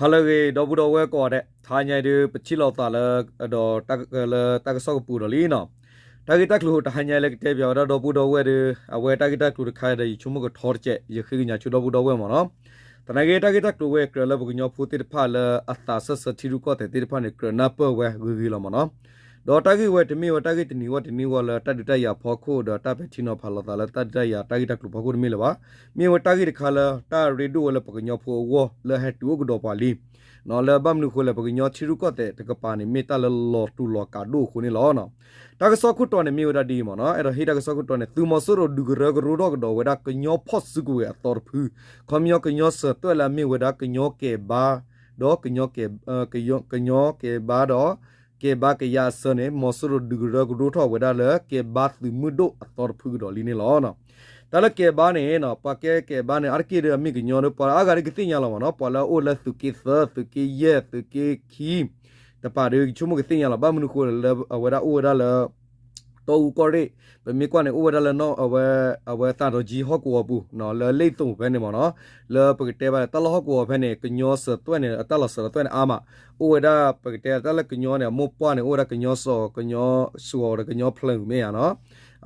ဟါလၢအဂ့ၤ ဒီပုၢ်ဒီဝဲၢ်ကိးဂၤဒဲး, တဟါညါအံၤဒုး ပထံၣ်လိာ်သးလၢ ဒီးတၢ်လၢတၢ်ကစီၣ်ကပူၤဒီးလံနီၤ. တၢ်ဂ့ၢ်တၢ်ကျိၤတဟါညါအံၤလၢကတဲပၠးဝဲဒၣ်ဒီပုၢ်ဒီဝဲၢ်ဒီး အဝဲတၢ်ဂ့ၢ်တၢ်ကျိၤတခါဒီး ယဆိကမိၣ်ကထီတကဲး ယဃ့ကညးဆိဒီပုၢ်ဒီဝဲၢ်မ့ၢ်နီၤ. သနာ်က့တၢ်ဂ့ၢ်တၢ်ကျိၤဝဲ ကြၢးလၢပကညီဖိသ့ၣ်တဖၣ်လၢအသးစၢၢ်ဆၢထံရူၢ်ကီၢ်သဲးသ့ၣ်တဖၣ်န့ၣ် ကြၢးနၢ်ပၢၢ်ဝဲဂ့ၤဂ့ၤလီၤမ့ၢ်နီၤ. ဒီးတၢ်ဂ့ၢ်ဝဲတမ့ၢ်ဝဲတၢ်ဂ့ၢ်တနံၤဝဲတနံၤဝဲလၢတၢ်ဒုးတၢ်ယၤအဖီခိၣ် ဒီးတၢ်ပဲာ်ထံနီၤဖးလိာ်သးလၢတၢ်ဒုးတၢ်ယၤတၢ်ဂ့ၢ်တၢ်ကျိၤဖီခိၣ်တမ့ၢ်လၢၤဘၣ်. မ့ၢ်ဝဲတၢ်ဂ့ၢ်တခါလၢတၢ်ရ့ဒိၣ်ဝဲလၢပကညီဖိအဂီၢ် လၢဟဲတုၤအိၣ်ကဒီးပှၤလံ လၢဘၣ်မနုၤအဃိလဲၣ် ပကညီထံရူၢ်ကီၢ်သဲးတကပၤန့ၣ် မ့ၢ်တၢ်လၢလီၤတူာ်လီၤကာ်ဒိၣ်အဃိန့ၣ်လီၤ. တၢ်ကစီၣ်ခိၣ်တီန့ၣ်မ့ၢ်ဝဲဒၣ်ဒ်အံၤမ့ၢ်နီၤ, အဲၣ်ဒိးဟ့ၣ်တၢ်ကစီၣ်ခိၣ်တီန့ၣ် သုးမီၤစိရိၤဒုးကရၢကရိထီၣ်ကဒီးဝဲဒၣ်ကညီဖီၣ်စုကဝဲၤအသီတဖု, ခီပညီကညီစၢၤသွဲၣ်လၢအမ့ၢ်ဝဲဒၣ်ကညီကဲၤဘါ ဒီး ကညီကဲၤဘါဒီး ကဲၤဘါကယၤအစၢၤန့ၣ် မီၤစိရိၤဒုးကရၢကရိထီၣ်ဝဲဒၣ်လၢကဲၤဘါသုးမုၢ်ဒိၣ်အသီတဖုကဒီးလံန့ၣ်လီၤ. တၢ်လၢကဲၤဘါန့ၣ် ပှၤကဲကဲၤဘါန့ၣ် အါတက့ၢ်ဒီးအမ့ၢ်ကညီဒီး ပှၤအါဂၤဒ်ကသ့ၣ်ညါလီၤမ့ၢ်နီၤ, ပှၤလၢအအိၣ်လၢသုးက့သၢ သုးက့ယဲၢ် သုးက့ခံ တပၤဒီး ဆိကမိၣ်ကသ့ၣ်ညါလီၤ. ဘၣ်မနုၤအဃိလၢအဝဲဒၣ်အိၣ်ဝဲဒၣ်လၢ တီအူကီၢ်ရ့ၣ်, ပမ့ၢ်ကွၢ်န့ၣ် အိၣ်ဝဲဒၣ်လၢ အဝဲသးဒီးကၠံဟီၣ်ကဝီၤပူၤ လၢလ့ၣ်သိၣ်ဖဲန့ၣ်မ့ၢ်နီၤ, လၢပကတဲဘၣ်လၢတၢ်လီၢ်ဟီၣ်ကဝီၤဖဲန့ၣ် ကညီစၢၤသွဲၣ်န့ၣ် အတၢ်လီၤစၢၤလီၤသွဲၣ်န့ၣ်အါမး, အိၣ်ဝဲဒၣ်ပကတဲတၢ်လၢကညီန့ၣ် အမိၢ်ပှၢ်န့ၣ် အိၣ်ဝဲဒၣ်ကညီစီၤ ကညီစှီၤဒီးကညီဖျၢၣ်မ့ၢ်ဧါနီၤ,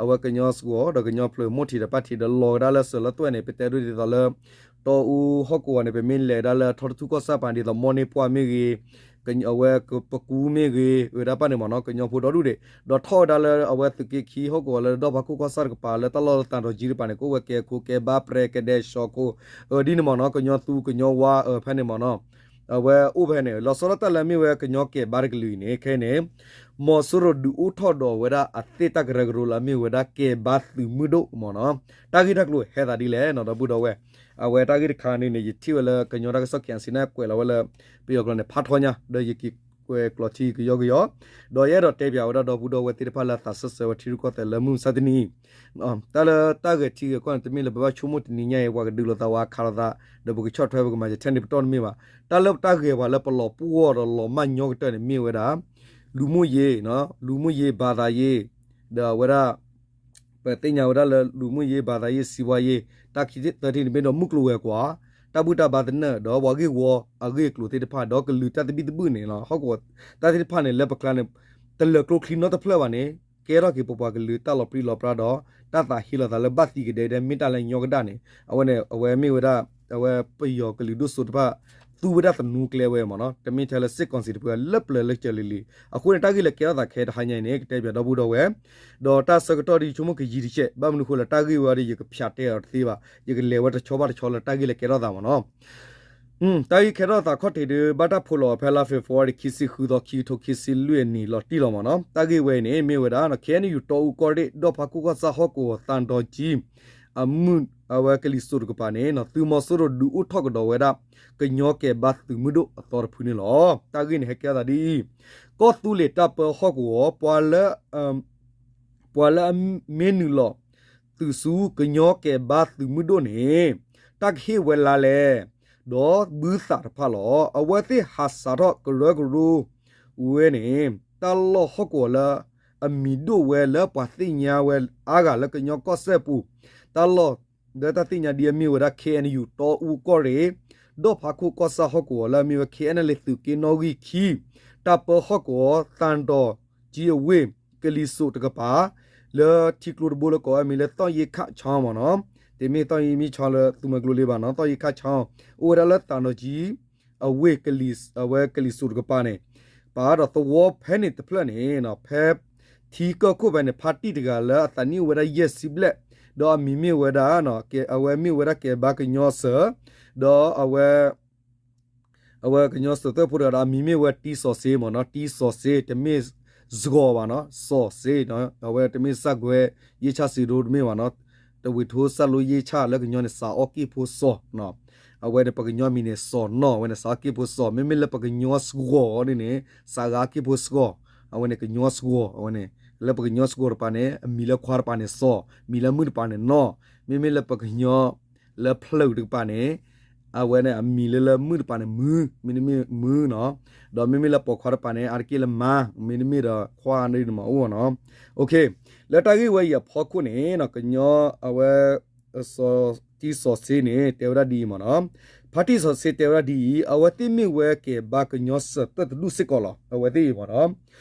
အဝဲကညီစှီၤဒီးကညီဖျၢၣ် မိၢ်ထံးဒီးပၢ်ထံးဒီးလီၤဝဲဒၣ်လၢစၢၤလီၤသွဲၣ်န့ၣ် ပတဲဒိၣ်ဒ်သိးလၢ တီအူဟီၣ်ကဝီၤန့ၣ် ပမ့ၢ်လဲၤဒၣ်လၢထီတထူၣ်ကီၢ်ဆၣ်ပၤဒ်သိး မိၢ်န့ၢ်ပှၢ်မ့ၢ်ဂ့ၤ, အဝဲပကူမ့ၢ်ဂ့ၤ ဝဲဒၣ်ပၢ်န့ၣ်မ့ၢ်နီၤ ကညီဖိဒီဒူၣ်ဒံး, ဒီးထီၣ်ဝဲဒၣ်လၢအဝဲသုးက့ခံဟီၣ်ကဝီၤလၢဒီဖးခိၣ်ကီၢ်ဆၣ်တကပၤ လၢတၢ်လီၢ်လၢသးဒီးကၠံတပၤန့ၣ် ကအိၣ်ဝဲကဲခိၣ် ကဲဘါ ပြဲၤ ကဒဲ စှီၤခိၣ် အဒ်န့ၣ်မ့ၢ်နီၤ ကညီသူ ကညီဝါ အဖဲန့ၣ်မ့ၢ်နီၤ, အဝဲအိၣ်ဖဲန့ၣ် လီၤဆီဒၣ်တၢ်လၢအမ့ၢ်ဝဲကညီကဲဘါတကလုာ်အံၤန့ၣ် ခဲအံၤန့ၣ် မီၤစိရိၤဒုးအိၣ်ထီၣ်ဒီးဝဲဒၣ်အသ့ၣ်တၢ်ကရၢကရိလၢအမ့ၢ်ဝဲဒၣ်ကဲဘါသုးမုၢ်ဒိၣ်မ့ၢ်နီၤ, တၢ်ဂ့ၢ်တၢ်ကျိၤဟဲသးဒ်လဲၣ်နီၤ ဒီပုၢ်ဒီဝဲၢ်, အဝဲတၢ်ဂ့ၢ်တခါန့ၣ်န့ၣ် ယထံၣ်ဝဲလၢကညီတၢ်ကစီၣ် ခ့ၣ်အဲၣ်စံၣ် န့ၣ်ကွဲးလီၤဝဲလၢ ပယီၤကျိာ်န့ၣ် ဖးထီညါ ဒီးယက့ၤကွဲးကျိာ်ထံကယီကယီ, ဒီးယအဲၣ်ဒိးတဲပၠးဝဲဒၣ်ဒီပုၢ်ဒီဝဲၢ်သ့ၣ်တဖၣ်လၢအသးစၢၢ်ဆၢဝဲထံရူၢ်ကီၢ်သဲးလၢမုၢ်မဆါတနံၤအံၤ တၢ်လၢတၢ်ဂဲၤထံဂဲၤကီၢ်န့ၣ် တမ့ၢ်လၢပဘၣ်ဆိကမိၣ်တနံၤညါအံၤ ပှၤကဒုးလိာ်သးဝဲခးလိာ်သး ဒီးပကဆီၣ်ထွဲပကမၤယထဲန့ၣ်ပတီၢ်တမ့ၢ်ဘၣ်. တၢ်လၢတၢ်ဂဲၤပှၤလၢပလီၤပှီၢ်ဒီးလီၤမၢ်ညီကတၢၢ်န့ၣ် မ့ၢ်ဝဲဒၣ် လူမှုရေး, လူမှုရေး ဘာသာရေး ဒီးအဝဲဒၣ် ပသ့ၣ်ညါဝဲဒၣ်လၢ လူမှုရေး ဘာသာရေး စီးပွားရေး တၢ်ခံသၢထံၣ်န့ၣ် မ့ၢ်ဒီးမုၢ်ကျိၤဝဲၤကွာ် တၢ်ဘူၣ်တၢ်ဘါသနၢၣ် ဒီးပှၤဂ့ၢ်ဝီအဂ့ၢ်အကျိၤသ့ၣ်တဖၣ် ဒီးကလုာ်တၢ်သဘံၣ်သဘုၣ်န့ၣ်လီၤ. ဟီၣ်ကဝီၤတၢ်သ့ၣ်တဖၣ်န့ၣ် လၢပကျါန့ၣ် တလၢာ်ကျိချံနီတဖျၢၣ်ဘၣ်န့ၣ် ကဲထီၣ်က့ၤပပှၤကလုာ်တၢ်လီၤပြံလီၤပြါဒီး တၢ်သးဟ့လီၤသးလၢဘၣ်သံကဒဲကဒဲ မ့ၢ်တၢ်လၢညီကဒၣ်န့ၣ် အဝဲန့ၣ် အဝဲမ့ၢ်ဝဲဒၣ် အဝဲပယီၤကလုာ်ဒိၣ်စိတဖၣ် သူဝဲဒၣ်သနူကျဲဝဲမ့ၢ်နီၤ တမ့ၢ်ထဲလၢ စစ်ကောင်စီ တဖုလၢပျၢၤလၢကၢၤလံၤလံၤ အဃိန့ၣ် တၢ်ဂ့ၢ်လၢကဲထီၣ်သးခဲတဟါညါအံၤန့ၣ် ကတဲပၠးဒီပုၢ်ဒီဝဲၢ် ဒီးတၢ်ဆၢကတီၢ်ဒ်ဆိကမိၣ်ကယံာ်တကဲး ဘၣ်မနုၤအဃိလၢတၢ်ဂ့ၢ်ဝဲဒီး ယကဖၠးတဲအီၤတသ့ဘၣ် ယကလဲၤဝဲတဆီဘၣ်တဆီလၢတၢ်ဂ့ၢ်လၢကဲထီၣ်သးမ့ၢ်နီၤ တၢ်ဂ့ၢ်ကဲထီၣ်သးခီၣ်ထံးဒီး ဘၣ်တၢ်ဖိးလီၤအီၤဖဲလါ February ခံဆံဃုသီ ခံကထိခံဆံလွံၢ်အနံၣ်လီၤတံၢ်လီၤမ့ၢ်နီၤ တၢ်ဂ့ၢ်ဝဲအံၤန့ၣ် မ့ၢ်ဝဲဒၣ် KNU တီအူကီၢ်ရ့ၣ် ဒီဖးခိၣ်ကီၢ်ဆၣ်ဟီၣ်ကဝီၤသးဒီကၠံ အမုၢ် အဝဲကလံၤစိးတကပၤန့ၣ် သုးမီၤစိရိၤဒုးအိၣ်ထီၣ်ကဒီးဝဲဒၣ် ကညီကဲဘါသုးမုၢ်ဒိၣ်အသီတဖုန့ၣ်လီၤ. တၢ်ဂ့ၢ်န့ၣ်ဟဲကဲထီၣ်သးဒ်အံၤ ကီၢ်သူလ့ၤတၢ်ပၢဟီၣ်ကဝီၤ ပှၤလၢ ပှၤလၢအမ့ၢ်နုာ်လီၤသုးဆူကညီကဲဘါသုးမုၢ်ဒိၣ်န့ၣ် တၢ်ကဟ့ၣ်ဝဲလါလဲၣ် ဒီးဘုသးတဖၣ်လီၤ. အဝဲသ့ၣ်ဟးစးထီၣ်ကရၢကရိဝဲန့ၣ် တၢ်လီၢ်ဟီၣ်ကဝီၤလၢအမံၤဒိၣ်ဝဲလၢပှၤသ့ၣ်ညါဝဲအါဂၤလၢကညီကီၢ်စဲၣ်ပူၤ တၢ်လီၢ်လၢတၢ်သ့ၣ်ညါဒ်အမ့ၢ်ဝဲဒၣ် KNU တီအူကီၢ်ရ့ၣ် ဒီဖးခိၣ်ကီၢ်ဆၣ်ဟီၣ်ကဝီၤလၢအမ့ၢ်ဝဲ KNLA သုးက့နီၣ်ဂံၢ်ခံ တၢ်ပၢဟီၣ်ကဝီၤ သးဒီကၠံအဝ့ၢ် ကလံၤစိးတကပၤ လၢထံကျိတဘိလၢကိးဝဲအမံၤလၢ သီၣ်ယ့ခၣ်ချီမ့ၢ်နီၤ တမ့ၢ်သီၣ်ယ့မ့ၢ်ချီလၢသူမွဲကျိလံဘၣ်နီၤ သီၣ်ယ့ခၣ်ချီ အိၣ်ဝဲဒၣ်လၢသးဒီကၠံ အဝ့ၢ် အဝဲကလံၤစိးတကပၤန့ၣ် ပာ်ဒီးသဝီဖဲန့ၣ်တဖျၢၣ်န့ၣ် ဖဲထံကီၢ်ခိၣ်ဖဲန့ၣ် ဖါတံၢ်တဂၤလၢအသးနံၣ်အိၣ်ဝဲဒၣ်ယဲၢ်ဆံဘျဲၣ် ဒီးအမံၤမ့ၢ်ဝဲဒၣ် အဝဲမ့ၢ်ဝဲဒၣ်ကဲဘါကညီစၢၤ ဒီးအဝဲ အဝဲကညီစၢၤသွဲၣ်ဖိတဂၤဒီး အမံၤမ့ၢ်ဝဲတံစီၤစ့မ့ၢ်နီၤ တံစီၤစ့ တမ့ၢ်စှီၤဘၣ်နီၤ စီၤစ့ အဝဲတမ့ၢ်စၢ်ကွဲယ့ၢ်ဆၣ်စ့ဒိတမ့ၢ်ဘၣ်နီၤ တဝ့ၤထိစၢ်လိယ့ၢ်ဆၣ်လၢကညီန့ၣ် စးအီၣ်က့ၣ်ဖိစီၤ အဝဲန့ၣ်ပှၤကညီမံၤန့ၣ် စီၤနီၢ် အဝဲန့ၣ် စးအီၣ်က့ၣ်ဖိစီၤ မ့မ့ၢ်လၢပှၤကညီစှီၤန့ၣ်န့ၣ် စးဂၤက့ၣ်ဖိစှီၤ အဝဲန့ၣ်ကညီစှီၤ အဝဲန့ၣ် လၢပှၤကညီစှီၤတပၤန့ၣ် အမံၤလၢခွါတပၤန့ၣ်စီၤ မံၤလၢမုၣ်တပၤန့ၣ်နီၢ် မ့မ့ၢ်လၢပှၤကညီ လၢဖျၢၣ်တကပၤန့ၣ် အဝဲန့ၣ်အမံၤလၢလၢမုၣ်တပၤန့ၣ် မုၢ် မ့တမ့ၢ်မုၢ်နီၤ ဒီးမ့မ့ၢ်လၢပိာ်ခွါတပၤန့ၣ် အါတက့ၢ်လၢမါ မ့တမ့ၢ်ဒီးခွါန့ၣ်မၤအိၣ်နီၤ လၢတၢ်ဂ့ၢ်ဝဲအံၤအဖီခိၣ်န့ၣ် ကညီအဝဲ စီၤတံစီၤစ့န့ၣ် တဲဝဲဒၣ်ဒ်အံၤမ့ၢ်နီၤ ပှၤတံၢ်စီဆှံတဲဝဲဒၣ်ဒ်အံၤ, အဝဲသ့ၣ်မ့ၢ်ဝဲကဲဘါကညီစၢၤသွဲၣ်တဒူၣ်စ့ၢ်ကီးလီၤ. အဝဲသ့ၣ်အံၤမ့ၢ်နီၤ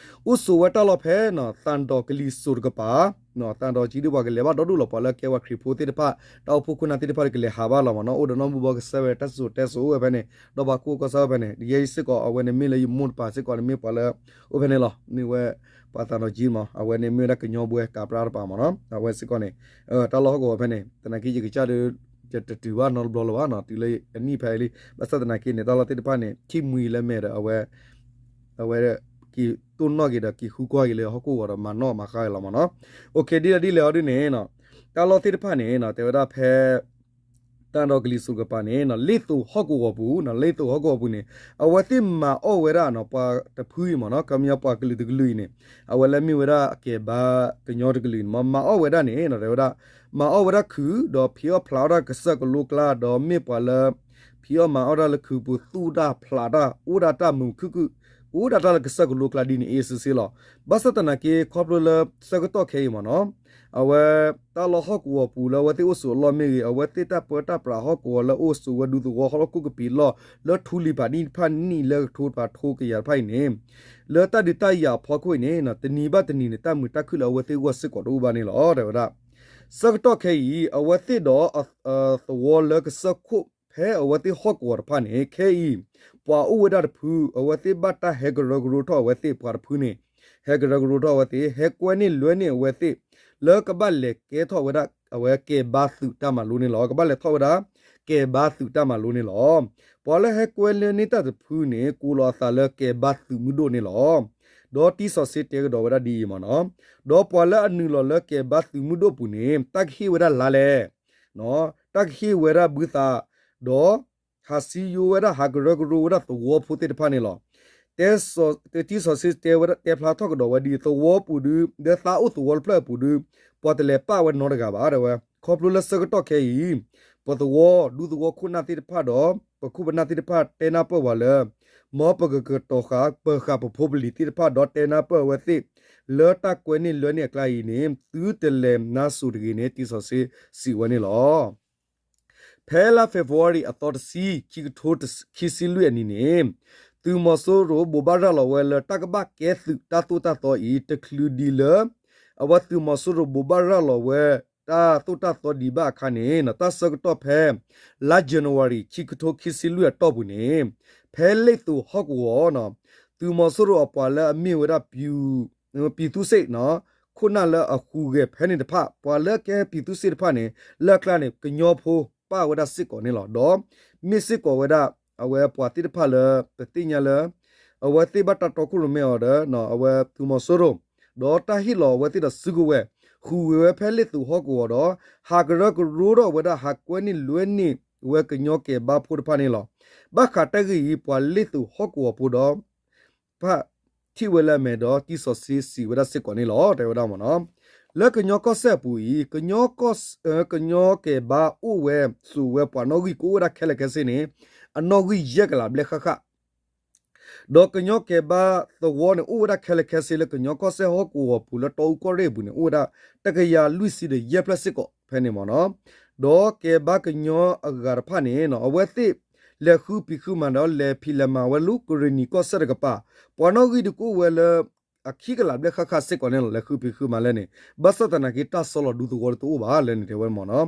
အိၣ်ဆိးဝဲတၢ်လီၢ်ဖဲနီၤ သၣ်ဒီၣ်ကလံၤစိးတကပၤ, သၣ်ဒီၣ်ကလံၤဒုး ပှၤကလဲၤဘၣ်ဒီဒူၣ်လီၤ. ပှၤလၢကဲပှၤခရံာ်ဖိသ့ၣ်တဖၣ် တၢ်အိၣ်ဖှိၣ်ခိၣ်နၢ်သ့ၣ်တဖၣ်ဒီးကလဲၤဟးဘၣ်လီၤမ့ၢ်နီၤ. အိၣ်ဒီးနီၢ်မူဘီကစၢ်ဝဲ တၢ်စံၣ်စိၤတဲစိၤအိၣ်ဝဲဖဲန့ၣ်, ဒီးပှၤကူၣ်ဘၣ်ကူၣ်သ့စ့ၢ်ကီး အဝဲန့ၣ်မ့ၢ်လၢယမိၢ်တပၤစ့ၢ်ကီးန့ၣ် မ့ၢ်ပှၤလၢအိၣ်ဖဲန့ၣ်လီၤ. မ့ၢ်ဝဲပှၤသၣ်ဒီၣ်ကလံၤမ့ၢ် အဝဲန့ၣ်မ့ၢ်ဝဲဒၣ်ကညီဘှဲကးပြါတပၤမ့ၢ်နီၤ. အဝဲစ့ၢ်ကီးန့ၣ် တၢ်လီၢ်ဟီၣ်ကဝီၤဖဲန့ၣ် သနာ်က့ယကစၢ်ဒီး ယတတုၤဘၣ်နီတဘျီလၢၤဘၣ်နီၤ. တုၤလၢအနံၣ်ဖဲအံၤလံ. ဘၣ်ဆၣ်သနာ်က့န့ၣ် တၢ်လီၢ်သ့ၣ်တဖၣ်န့ၣ် ထံၣ်မှံလၢမဲာ်ဒီး အဝဲ အဝဲ က့ၤတိၢ်နီၣ်က့ၤဒီးက့ၤဃုကွၢ်က့ၤလၢဟီၣ်ကဝီၤဒီးမၤနီၣ်မၤဃါက့ၤလီၤမ့ၢ်နီၤ. အိၣ်ခ့ဒ်လဲၣ်ဒ်လဲၣ်အီၤဒ်န့ၣ် တၢ်လီၢ်သ့ၣ်တဖၣ်န့ၣ် တဲဝဲဒၣ်ဖဲ သၣ်ဒီၣ်ကလံၤစိးတကပၤန့ၣ် လ့ၣ်သိးဟီၣ်ကဝီၤပူၤ, လ့ၣ်သိးဟီၣ်ကဝီၤပူၤန့ၣ် အဝဲသ့ၣ်မၤအီၣ်ဝဲဒၣ် ပှၤတဖုအံၤမ့ၢ်နီၤ, ခီပညီပှၤကလုာ်တကလုာ်အံၤန့ၣ် အဝဲလၢမ့ၢ်ဝဲဒၣ်အကဲဘါကညီတကလုာ်န့ၣ် မၤအီၣ်ဝဲဒၣ်န့ၣ် တဲဝဲဒၣ် မၤအီၣ်ဝဲဒၣ်ခုး ဒီးဖံးအီၣ်ဖျးအီၣ်တၢ်ကစၢၢ်ကလိကျါ ဒီးမ့ၢ်ပှၤလၢ ဖံးအီၣ်မၤအီၣ်တၢ်လၢခုးပူၤ သူၣ်တၢ်ဖျးတၢ် အိၣ်ဒၣ်တၢ်မုာ်ခုၣ်ခုၣ် အိၣ်ဒၣ်တၢ်လၢကစၢၢ်ကလိကျါဒ်န့ၣ်အ့စ့စ့လီၤ. ဘၣ်ဆၣ်သနာ်က့ ခီဖျိလၢဆၢကတီၢ်ခဲအံၤမ့ၢ်နီၤ အဝဲ တၢ်လီၢ်ဟီၣ်ကဝီၤပူၤလၢအဝဲသ့ၣ်အိၣ်ဆိးအလီၢ်မ့ၢ်ဂ့ၤ, အဝဲသ့ၣ်တၢ်ပၢတၢ်ပြးဟီၣ်ကဝီၤလၢအိၣ်ဆိးဝဲဒူသဝီဟီၣ်ခိၣ်ကပံာ်လီၢ် လၢထူလံၤဖးနံၣ်တဖၣ်နံၣ်လၢကထိတဖၣ်ထိကယၤတဖၣ်အံၤန့ၣ် လၢတၢ်ဒုးတၢ်ယၤအဖီခိၣ်အံၤန့ၣ် တနံၤဘၣ်တနံၤန့ၣ် တၢ်မုာ်တၢ်ခုၣ်လၢအဝဲသ့ၣ်ဂီၢ်စ့ၢ်ကီးတအိၣ်ဘၣ်န့ၣ်လီၤ တဲဝဲဒၣ်. ဆၢကတီၢ်ခဲအံၤ အဝဲသ့ၣ်ဒီး သဝီလၢကစၢၢ်ခိၣ် ဖဲအဝဲသ့ၣ်ဟီၣ်ကဝီၤတဖၣ်န့ၣ် ခဲအံၤ ပှၤအိၣ်ဝဲဒၣ်တဖု အဝဲသ့ၣ်ဘၣ်တၢ်ဟဲကရၢကရိထီၣ်အဝဲသ့ၣ် ပှၤတဖုန့ၣ် ဟဲကရၢကရိထီၣ်အဝဲသ့ၣ် ဟဲကွဲန့ၢ်လွဲန့ၢ်အဝဲသ့ၣ် လၢကဘၣ်လဲၤကဲထီၣ်ဝဲဒၣ် အဝဲကဲဘါသုးတၢ်မၤလိန့ၣ်လီၤ. ကဘၣ်လဲၤထီၣ်ဝဲဒၣ် ကဲဘါသုးတၢ်မၤလိန့ၣ်လီၤ. ပှၤလၢဟဲကွဲလၢန့ၢ်တၢ်တဖုန့ၣ် ကိးလီၤအသးလၢကဲဘါသုးမုၢ်ဒိၣ်န့ၣ်လီၤ. ဒီးတံၢ်စီဆှံတဲကဒီးဝဲဒၣ်ဒ်အံၤမ့ၢ်နီၤ, ဒီးပှၤလၢအနုာ်လီၤလၢကဲဘါသုးမုၢ်ဒိၣ်ပူၤန့ၣ် တၢ်ကဟ့ၣ်ဝဲဒၣ်လါလဲၣ် တၢ်ကဟ့ၣ်ဝဲဒၣ်ဘုသး, ဒီး ဟးစံယိဝဲဒၣ် ဟးကရၢကရိဝဲဒၣ်သဝီဖိသ့ၣ်တဖၣ်န့ၣ်လီၤ. တံၢ်စီဆှံတဲဝဲဒၣ် တဲဖျါထီၣ်ကဒီးဝဲဒ်အံၤ သဝီပူၤဒု လၢသးအိၣ်သဝီတဖျၢၣ်အပူၤဒု ပှၤတလဲၤပာ်ဝဲနီတဂၤဘၣ် တဲဝဲ. ခီဖျိလၢဆၢကတီၢ်ခဲအံၤ ပသဝီ ဒူသဝီခိၣ်နၢ်သ့ၣ်တဖၣ်ဒီး ပခိၣ်ပနၢ်သ့ၣ်တဖၣ်တဲနၢ်ပၢၢ်ဝဲလၢ မ်ပကကတီၤဃာ် ပဃာ်ပဖိပလံၤသ့ၣ်တဖၣ်ဒီးတဲနၢ်ပၢၢ်အဝဲသ့ၣ် လၢတၢ်ကွဲန့ၢ်လွဲန့ၢ်အကျါအံၤန့ၣ် သုတလဲၤနါစိၤတဂ့ၤန့ၣ် တံၢ်စီဆှံစံးဝဲန့ၣ်လီၤ. ဖဲလါ February အသီတဆံ ခံကထိခံဆံလွံၢ်အနံၤန့ၣ် သုးမီၤစိရိၤဘိးဘၣ်ရၤလီၤဝဲလၢတၢ်ကဘၣ်ကဲသုးတၢ်သိၣ်တၢ်သီအံၤ တချုးဒံးလၢ အဝဲသုးမီၤစိရိၤဘိးဘၣ်ရၤလီၤဝဲ တၢ်သိၣ်တၢ်သီဒံးဘၣ်အခါန့ၣ် တၢ်ဆၢကတီၢ်ဖဲ လါ January ခံကထိခံဆံလွံၢ်အတီၢ်ပူၤန့ၣ် ဖဲလ့ၣ်သိးဟီၣ်ကဝီၤ သုးမီၤစိရိၤအပှၤလၢအမ့ၢ်ဝဲဒၣ် ပံၤသူစ့ၣ် ခိၣ်နၢ်လၢအဟူးဂဲၤဖဲန့ၣ်တဖၣ် ပှၤလၢကဲပံၤသူစ့ၣ်တဖၣ်န့ၣ် လၢအကျါန့ၣ် ကညီဖိပာ်ဝဲဒၣ်စ့ၢ်ကီးန့ၣ်လီၤ. ဒီးမ့ၢ်စ့ၢ်ကီးဝဲဒၣ် အဝဲပှၤသ့ၣ်တဖၣ်လၢ ပသ့ၣ်ညါလၢ အဝဲသ့ၣ်ဘၣ်တၢ်တီခိၣ်ရိၣ်မဲအီၤဒီး အဝဲသုးမီၤစိရိၤ ဒီးတၢ်ဟ့ၣ်လီၤအဝဲသ့ၣ်ဒီးစုကဝဲၤ ဟူးဂဲၤဝဲဖဲလ့ၣ်သိးဟီၣ်ကဝီၤဒီး ဟးကရၢကရိထီၣ်ဝဲဒၣ် ဟးကွဲန့ၢ်လွဲန့ၢ်ဝဲကညီကဲဘါဖိတဖၣ်န့ၣ်လီၤ. ဘၣ်ဃးတၢ်ဂ့ၢ်အံၤ ပှၤလ့ၣ်သိးဟီၣ်ကဝီၤဖိဒီး ဖးထံၣ်ဝဲလၢအမဲာ်ဒီး တံၢ်စီဆှံစံးဝဲဒၣ်စ့ၢ်ကီးန့ၣ်လီၤ တဲဝဲဒၣ်မ့ၢ်နီၤ. လၢကညီကီၢ်စဲၣ်အပူၤအံၤ ကညီကီၢ် ကညီကဲဘါအိၣ်ဝဲ စိာ်ဝဲပှၤနီၣ်ဂံၢ်ကအိၣ်ဝဲဒၣ်ခဲလၢာ်ခဲဆ့န့ၣ် အနီၣ်ဂံၢ်ယဲၢ်ကလးဘျဲၣ်ဃၣ်ဃၣ် ဒီးကညီကဲဘါသဝီန့ၣ် အိၣ်ဝဲဒၣ်ခဲလၢာ်ခဲဆ့လၢကညီကီၢ်စဲၣ်ဟီၣ်ကဝီၤပူၤလၢတီအူကီၢ်ရ့ၣ်အပူၤန့ၣ် အိၣ်ဝဲဒၣ်တကယၤလွံၢ်ဆံဒီးယဲၢ်ဖျၢၣ်စ့ၢ်ကီးဖဲန့ၣ်မ့ၢ်နီၤ. ဒီးကဲဘါကညီအဂၤတဖၣ်န့ၣ် အဝဲသ့ၣ်လဲၤဃုဖံးဃုမၤဒီးလဲၤဖံးလဲၤမၤဝဲလၢကရ့ၣ်နံၤကီၢ်စဲၣ်တကပၤ ပှၤနီၣ်ဂံၢ်ဒုးကအိၣ်ဝဲလၢ အခံကလးဘျဲၣ်ဃၣ်ဃၣ်စ့ၢ်ကီးန့ၣ်လီၤ လဲၤဃုဖံးဃုမၤလဲၣ်န့ၣ် ဘၣ်ဆၣ်သနာ်က့တၢ်ဆီလီၤဒူသဝီတအိၣ်ဘၣ်လၢန့ၣ်တဲဝဲမ့ၢ်နီၤ.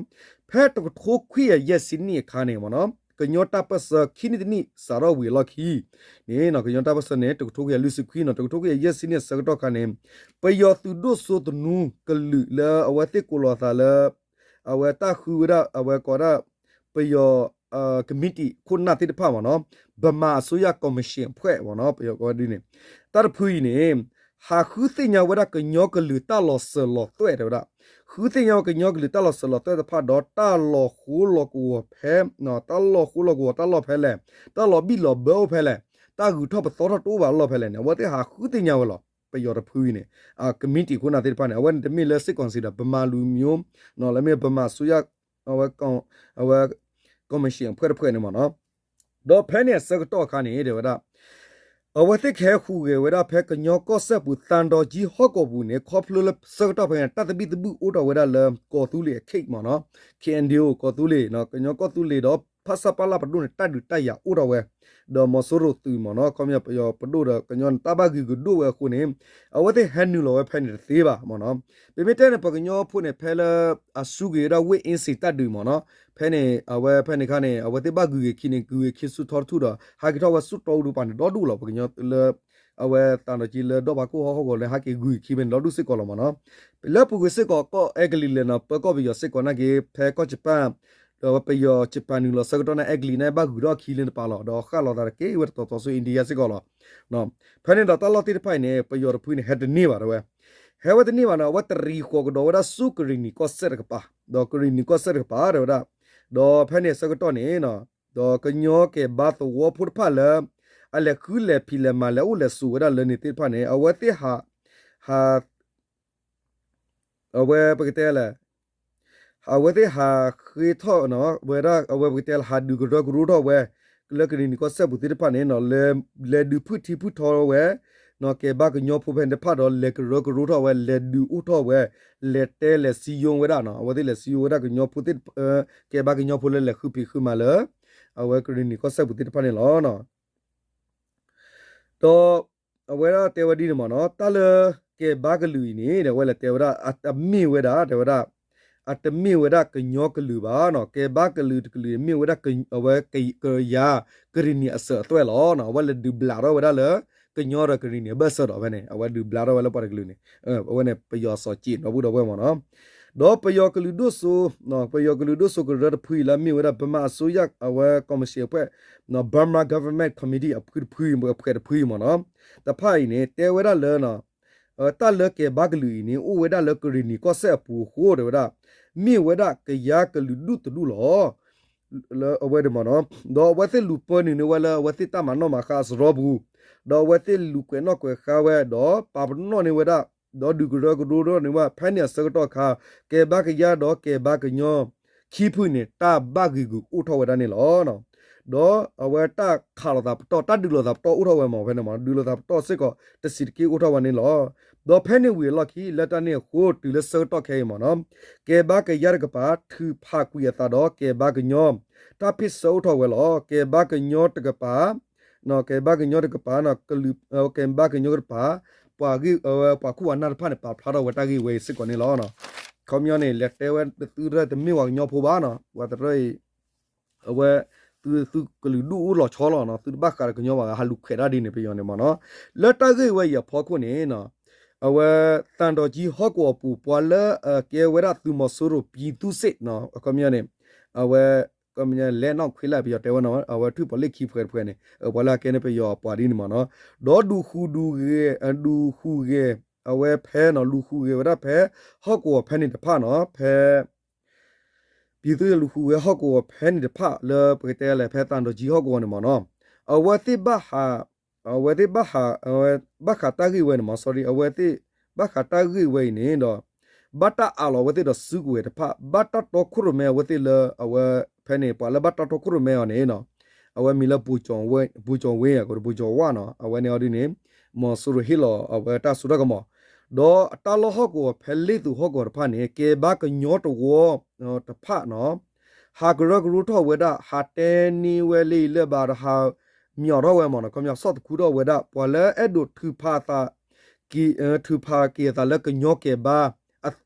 ဖဲတကထိခွံကယၤယဲၢ်ဆံနံၣ်အခါန့ၣ်မ့ၢ်နီၤ ကညီတၢ်ပၢၢ်ဆၢခံနံၣ်တနံၣ်စးထီၣ်ဝံၤအလီၢ်ခံန့ၣ် ကညီတၢ်ပၢၢ်ဆၢန့ၣ် တကထိခွံကယၤလွံၢ်ဆံခွံနီၤ တကထိခွံကယၤယဲၢ်ဆံနံၣ်အဆၢကတီၢ်ခါန့ၣ် ပယီၤသုးဒိၣ်စိသနူကလုာ်လၢအဝဲသ့ၣ်ကိးလီၤအသးလၢ အဝဲတၢ်ဃုဝဲဒၣ် အဝဲကိးဒၣ် ပယီၤ committee ခိၣ်နၢ်သ့ၣ်တဖၣ်မ့ၢ်နီၤ ဗမာအစိုးရကော်မရှင်အဖွဲ့ ပယီၤကိးဝဲဒ်န့ၣ် တၢ်တဖုအံၤန့ၣ် ဟးဃုသ့ၣ်ညါဝဲဒၣ်ကညီကလုာ်တၢ်လီၤစၢၤလီၤသွဲၣ်တဲဝဲဒၣ် ဃုသ့ၣ်ညါဝဲကညီကလုာ်တၢ်လီၤစၢၤလီၤသွဲၣ်တဖၣ်ဒီးတၢ်လီၤဃိလီၤကဝီၤဖဲ တၢ်လီၤဃိလီၤကဝီၤတၢ်လီၢ်ဖဲလဲၣ် တၢ်လီၤဘံၣ်လီၤဘၢအိၣ်ဖဲလဲၣ် တၢ်ဂုၤထီၣ်ပသီထီၣ်တအိၣ်ဘၣ်လီၢ်ဖဲလဲၣ်န့ၣ် အဝဲသ့ၣ်ဟးဃုသ့ၣ်ညါဝဲလီၤ. ပယီၤတဖုအံၤန့ၣ် committee ခိၣ်နၢ်သ့ၣ်တဖၣ်န့ၣ် အဝဲန့ၣ်တမ့ၢ်လၢစစ်ကောင်စီဒီး ဗမာလူမျိုး လၢမ့ၢ် ဗမာအစိုးရ အဝဲ အဝဲ ကော်မရှင်အဖွဲ့တဖွဲ့န့ၣ်မ့ၢ်နီၤ ဒီးဖဲန့ၣ်အဆၢကတီၢ်အခါန့ၣ် တဲဝဲဒၣ် အဝဲသ့ၣ်ကဟဲဟူးဂဲၤဝဲဒၣ်ဖဲကညီကီၢ်စဲၣ်ပူၤ သံတောင်ကြီးဟီၣ်ကဝီၤပူၤန့ၣ် ခီဖျိလၢဆၢကတီၢ်ဖဲန့ၣ် တၢ်သဘံၣ်သဘုၣ်အိၣ်ထီၣ်ဝဲဒၣ်လၢကီၢ်သူလ့ၤအခံမ့ၢ်နီၤ KNDO ကီၢ်သူလ့ၤ ကညီကီၢ်သူလ့ၤဒီး ဖဆပလပဒိၣ်န့ၣ် တၢ်ဒုးတၢ်ယၤအိၣ်ထီၣ်ဝဲ, ဒီးမီၤစိရိၤသုးမ့ၢ်နီၤ ခီပညီပယီၤပဒိၣ်ဒီးကညီန့ၣ် တၢ်ဘၣ်ဂံာ်ဂုာ်ဒိၣ်ဝဲအဃိန့ၣ် အဝဲသ့ၣ်ဟဲနုာ်လီၤဝဲဖဲန့ၣ်တသ့ဘၣ်မ့ၢ်နီၤ. ပမ့ၢ်တဲန့ၣ် ပှၤကညီဖိန့ၣ် ဖဲလၢအစူးက့ၤဝဲဒၣ်ဝ့ၢ်အ့စ့ၤတၢ်ဒုးမ့ၢ်နီၤ, ဖဲန့ၣ် အဝဲဖဲန့ၣ်ခါန့ၣ် အဝဲသ့ၣ်ဘၣ်ဂုာ်ဂ့ၤခံန့ၣ် ဂုာ်ဂ့ၤခံဆူထီတထူၣ်ဒီး ဟဲက့ၤထီၣ်ဝဲဆူတီအူဒူပၤန့ၣ် ဒီဒူၣ်လီၤ. ပှၤကညီလၢ အဝဲသးဒီးကံလၢဒီၣ်ပၤခိၣ်ဟီၣ်ကဝီၤလၢဟဲက့ၤဂုာ်ဂ့ၤခံဖဲန့ၣ် ဒီဒူၣ်စ့ၢ်ကီးလီၤမ့ၢ်နီၤ. လၢပူၤကွံာ်စ့ၢ်ကီး ကီၢ်အဲကလံးလဲၣ်နီၤ ပၢကီၢ်ပယီၤစ့ၢ်ကီးနာ်က့ ဖဲကီၢ်ယပၣ် ဒီးပယီၤယပၣ်နုာ်လီၤဆၢကတီၢ်န့ၣ် အဲကလံးန့ၣ် ဘၣ်ဂုာ်ထီၣ်အခံလၢတပၤလီၤ. ဒီးဃၣ်လီၤသးတက့ၢ်ဝဲတတီၤတီၤဆူ India စ့ၢ်ကီးလီၤ. ဖဲန့ၣ်ဒီးတၢ်လီၢ်သ့ၣ်တဖၣ်အံၤန့ၣ် ပယီၤတဖုန့ၣ် ဟဲတန့ၢ်ဘၣ်တဲဝဲ, ဟဲဝဲတန့ၢ်ဘၣ်န့ၣ် အဝဲတရံးဃီၤကဒီးဝဲဒၣ်ဆူကရံၣ်နံၤကီၢ်စဲၣ်တကပၤ, ဒီးကရံၣ်နံၤကီၢ်စဲၣ်တကပၤတဲဝဲဒၣ်, ဒီးဖဲန့ၣ်အဆၢကတီၢ်န့ၣ် ဒီးကညီကဲၤဘါသဝီဖိတဖၣ်လၢ အလဲၤဃုလဲၤဖံးလဲၤမၤလဲၤအိၣ်လဲၤဆိးဝဲဒၣ်လၢန့ၣ်သ့ၣ်တဖၣ်န့ၣ် အဝဲသ့ၣ်ဟး ဟး အဝဲပကတဲလဲၣ် အဝဲသ့ၣ်ဟးဃ့ထီၣ်ဝဲဒၣ် အဝဲပကတဲလဲၣ် ဟးဒုးကရၢကရိထီၣ်ဝဲ လၢကရံၣ်နံၤကီၢ်စဲၣ်ပူၤသ့ၣ်တဖၣ်န့ၣ် လဲၤဒုးဖုၣ်ထံဖုၣ်ထီဝဲ ကဲၤဘါကညီဖိဖဲန့ၣ်တဖၣ်ဒီး လဲၤကရၢကရိထီၣ်ဝဲ လဲၤဒုးအိၣ်ထီၣ်ဝဲ လဲၤတဲလဲၤစံယိဝဲဒၣ်နီၤ အဝဲသ့ၣ်လဲၤစံယိဝဲဒၣ်ကညီဖိသ့ၣ် ကဲၤဘါကညီဖိလၢလဲၤဃုဖံးဃုမၤလၢ အဝဲကရံၣ်နံၤကီၢ်စဲၣ်ပူၤသ့ၣ်တဖၣ်န့ၣ်လီၤ. ဒီးအဝဲဒၣ်တဲဝဲဒ်န့ၣ်မ့ၢ်နီၤ တၢ်လၢကဲၤဘါကလုာ်အံၤန့ၣ် အဝဲလဲၤတဲဝဲဒၣ် အတမ့ၢ်ဝဲဒၣ် တဲဝဲဒၣ် အတမ့ၢ်ဝဲဒၣ်ကညီကလုာ်ဘၣ်နီၤ ကဲၤဘါကလုာ်တကလုာ်န့ၣ် မ့ၢ်ဝဲဒၣ် အဝဲကယၤကရံၣ်နံၤအစၢၤအသွဲၣ်လီၤ. အဝဲလဲၤဒုးဘျးထီၣ်ဝဲဒၣ်လၢ ကညီဒီးကရံၣ်နံၤအဘၢၣ်စၢၤဒီးဖဲန့ၣ် အဝဲဒုးဘျးထီၣ်ဝဲလၢပှၤတကလုာ်န့ၣ် အဝဲန့ၣ် ပယီၤစီၤက့းနီၣ်ဘူၣ်ဒီးဝဲမ့ၢ်နီၤ ဒီးပယီၤကလုာ်ဒိၣ်စိ ပယီၤကလုာ်ဒိၣ်စိကရၢတဖုအံၤလၢအမ့ၢ်ဝဲဒၣ် Burma အစိုးရ အဝဲ ကော်မရှင်အဖွဲ့ Burma Government Committee အဖုတဖု အဖုတဖုအံၤမ့ၢ်နီၤ တဖၣ်အံၤန့ၣ် တဲဝဲဒၣ်လၢ တၢ်လၢကဲၤဘါကလုာ်အံၤန့ၣ် အိၣ်ဝဲဒၣ်လၢကရံၣ်နံၤကီၢ်စဲၣ်အပူၤအဃိ တဲဝဲဒၣ် မ့ၢ်ဝဲဒၣ်ကယၤကလုာ်ဒူၣ်တဒူၣ်လီၤ. လၢအဝဲန့ၣ်မ့ၢ်နီၤ ဒီးအဝဲသ့ၣ်လူၤပၢနုာ်န့ၢ်ဝဲလၢအဝဲသ့ၣ်တၢ်မၤနီၣ်မၤဃါအစရီပူၤ ဒီးအဝဲသ့ၣ်လူၤကွဲးနီၣ်ကွဲးဃါဝဲ ဒီးပာ်ပနီၣ်န့ၢ်ဝဲဒၣ် ဒီးဒုးကရၢကရိထီၣ်န့ၢ်ဝဲ ဖဲန့ၣ်အဆၢကတီၢ်အခါ ကဲၤဘါကယၤဒီးကဲၤဘါကညီ ခံဖုန့ၣ် တၢ်ဘၣ်ဂံာ်ဂုာ်အိၣ်ထီၣ်ဝဲဒၣ်န့ၣ်လီၤ. ဒီးအဝဲတၢ်ခးလိာ်သးပတီၢ် တၢ်ဒုးလိာ်သးပတီၢ်အိၣ်ထီၣ်ဝဲမ့ၢ်ဖဲန့ၣ်မ့ၢ် ဒုးလိာ်သးပတီၢ်စ့ၢ်ကီး တဆံးတက့ၢ်အိၣ်ထီၣ်ဝဲန့ၣ်လီၤ. ဒီးဖဲန့ၣ်ဝံၤအလီၢ်ခံ လၢတၢ်န့ၣ်အဃိ တုၤလၢဆၢကတီၢ်ခဲအံၤမ့ၢ်နီၤ ကဲၤဘါကယၤတကပၤ ထုးဖးကွံာ်အသးဒီးကဲၤဘါကညီ တၢ်ဖ့ၣ်ဆၢအိၣ်ထီၣ်ဝဲလီၤ. ကဲၤဘါကညီတကပၤ ကဲၤဘါကညီတကပၤ ကဲၤဘါကညီတကပၤ ပှၤဂ့ၢ် ပှၤခိၣ်ပှၤနၢ်တဖၣ်န့ၣ် ပာ်ဖျါထီၣ်ဝဲတၢ်ဂ့ၢ်ဝဲအံၤစ့ၢ်ကီးန့ၣ်လီၤ. ခီပညီန့ၣ် လဲၤတဲဝဲသုတမ့ၢ်ပှၤကညီဖိဘၣ်နီၤ ပှၤတရၢအံၤ အဝဲ သုသုကလုာ်ဒူၣ်အိၣ်လီၤဆီလီၤနီၤ သုတဘၣ်ဃးဒီးကညီဘၣ် ဟးလူၤခွဲးတၢ်ဒ်န့ၣ်ပယီၤန့ၣ်မ့ၢ်နီၤ လၢတၢ်ဂ့ၢ်ဝဲအံၤအဖီခိၣ်န့ၣ် အဝဲ သံတောင်ကြီး ဟီၣ်ကဝီၤပူၤ ပှၤလၢအကဲဝဲဒၣ်သုးမီၤစိရိၤ ပြည်သူ့စစ် နီၤ ခီပညီန့ၣ် အဝဲ ခီပညီလဲၤနီၣ်ခွံလၢပယီၤတဲဝဲနီၤ အဝဲထွံၣ်ပီၤလ့ၢ်ခံဖှဲးတဖှဲးန့ၣ် ပှၤလၢအကဲန့ၢ်ပယီၤအပှၤဒ်န့ၣ်မ့ၢ်နီၤ ဒီးဒုးဃူဒုးဂဲၤ ဒုးဃူဂဲၤ အဝဲဖဲနီၤ လူၤဃူဂဲၤဝဲဒၣ်ဖဲ ဟီၣ်ကဝီၤဖဲန့ၣ်တဖၣ်နီၤ ဖဲ ပြည်သူ့စစ် လူၤဃူဂဲၤဟီၣ်ကဝီၤဖဲန့ၣ်တဖၣ်လၢပကတဲလဲၣ် ဖဲသံတောင်ကြီး ဟီၣ်ကဝီၤန့ၣ်မ့ၢ်နီၤ အဝဲသ့ၣ်ဘၣ်ဟး အဝဲသ့ၣ်ဘၣ်ဟး အဝဲဘၣ်ဃးတၢ်ဂ့ၢ်ဝဲန့ၣ်မ့ၢ် sorry အဝဲသ့ၣ်ဘၣ်ဃးတၢ်ဂ့ၢ်ဝဲအံၤန့ၣ်ဒီး ဘၣ်တၢ်အးလီၤအဝဲသ့ၣ်ဒီးစုကဝဲၤတဖၣ် ဘၣ်တၢ်တီခိၣ်ရိၣ်မဲအဝဲသ့ၣ်လၢအဝဲ ဖဲန့ၣ် ပှၤလၢဘၣ်တၢ်တီခိၣ်ရိၣ်မဲအီၤန့ၣ်နီၤ အဝဲမံၤလၢ ပူၤကၠီၤဝ့ ပူၤကၠီၤဝ့ အကိး ပူၤကၠီၤဝါနီၤ အဝဲန့ၣ်အီၤဒ်န့ၣ် မီၤစိရိၤဟ့ၣ်လီၤအဝဲတၢ်စိတၢ်ကမီၤ ဒီးအတၢ်လီၢ်ဟီၣ်ကဝီၤဖဲလ့ၣ်သိးဟီၣ်ကဝီၤတဖၣ်န့ၣ် ကဲဘါကညီတဝီတဖၣ်နီၤ ဟးကရၢကရိထီၣ်ဝဲဒၣ် ဟးတဲန့ၢ်ဝဲလၢအံၤလၢဘၣ်ဒီးဟး မၠီၣ်ထီၣ်ဝဲမ့ၢ်နီၤ ခီပညီဆီၣ်သခူထီၣ်ဝဲဒၣ် ပှၤလၢအဲၣ်ဒိးထုးဖးအသး ထုးဖးက့ၤအသးလၢကညီကဲဘါ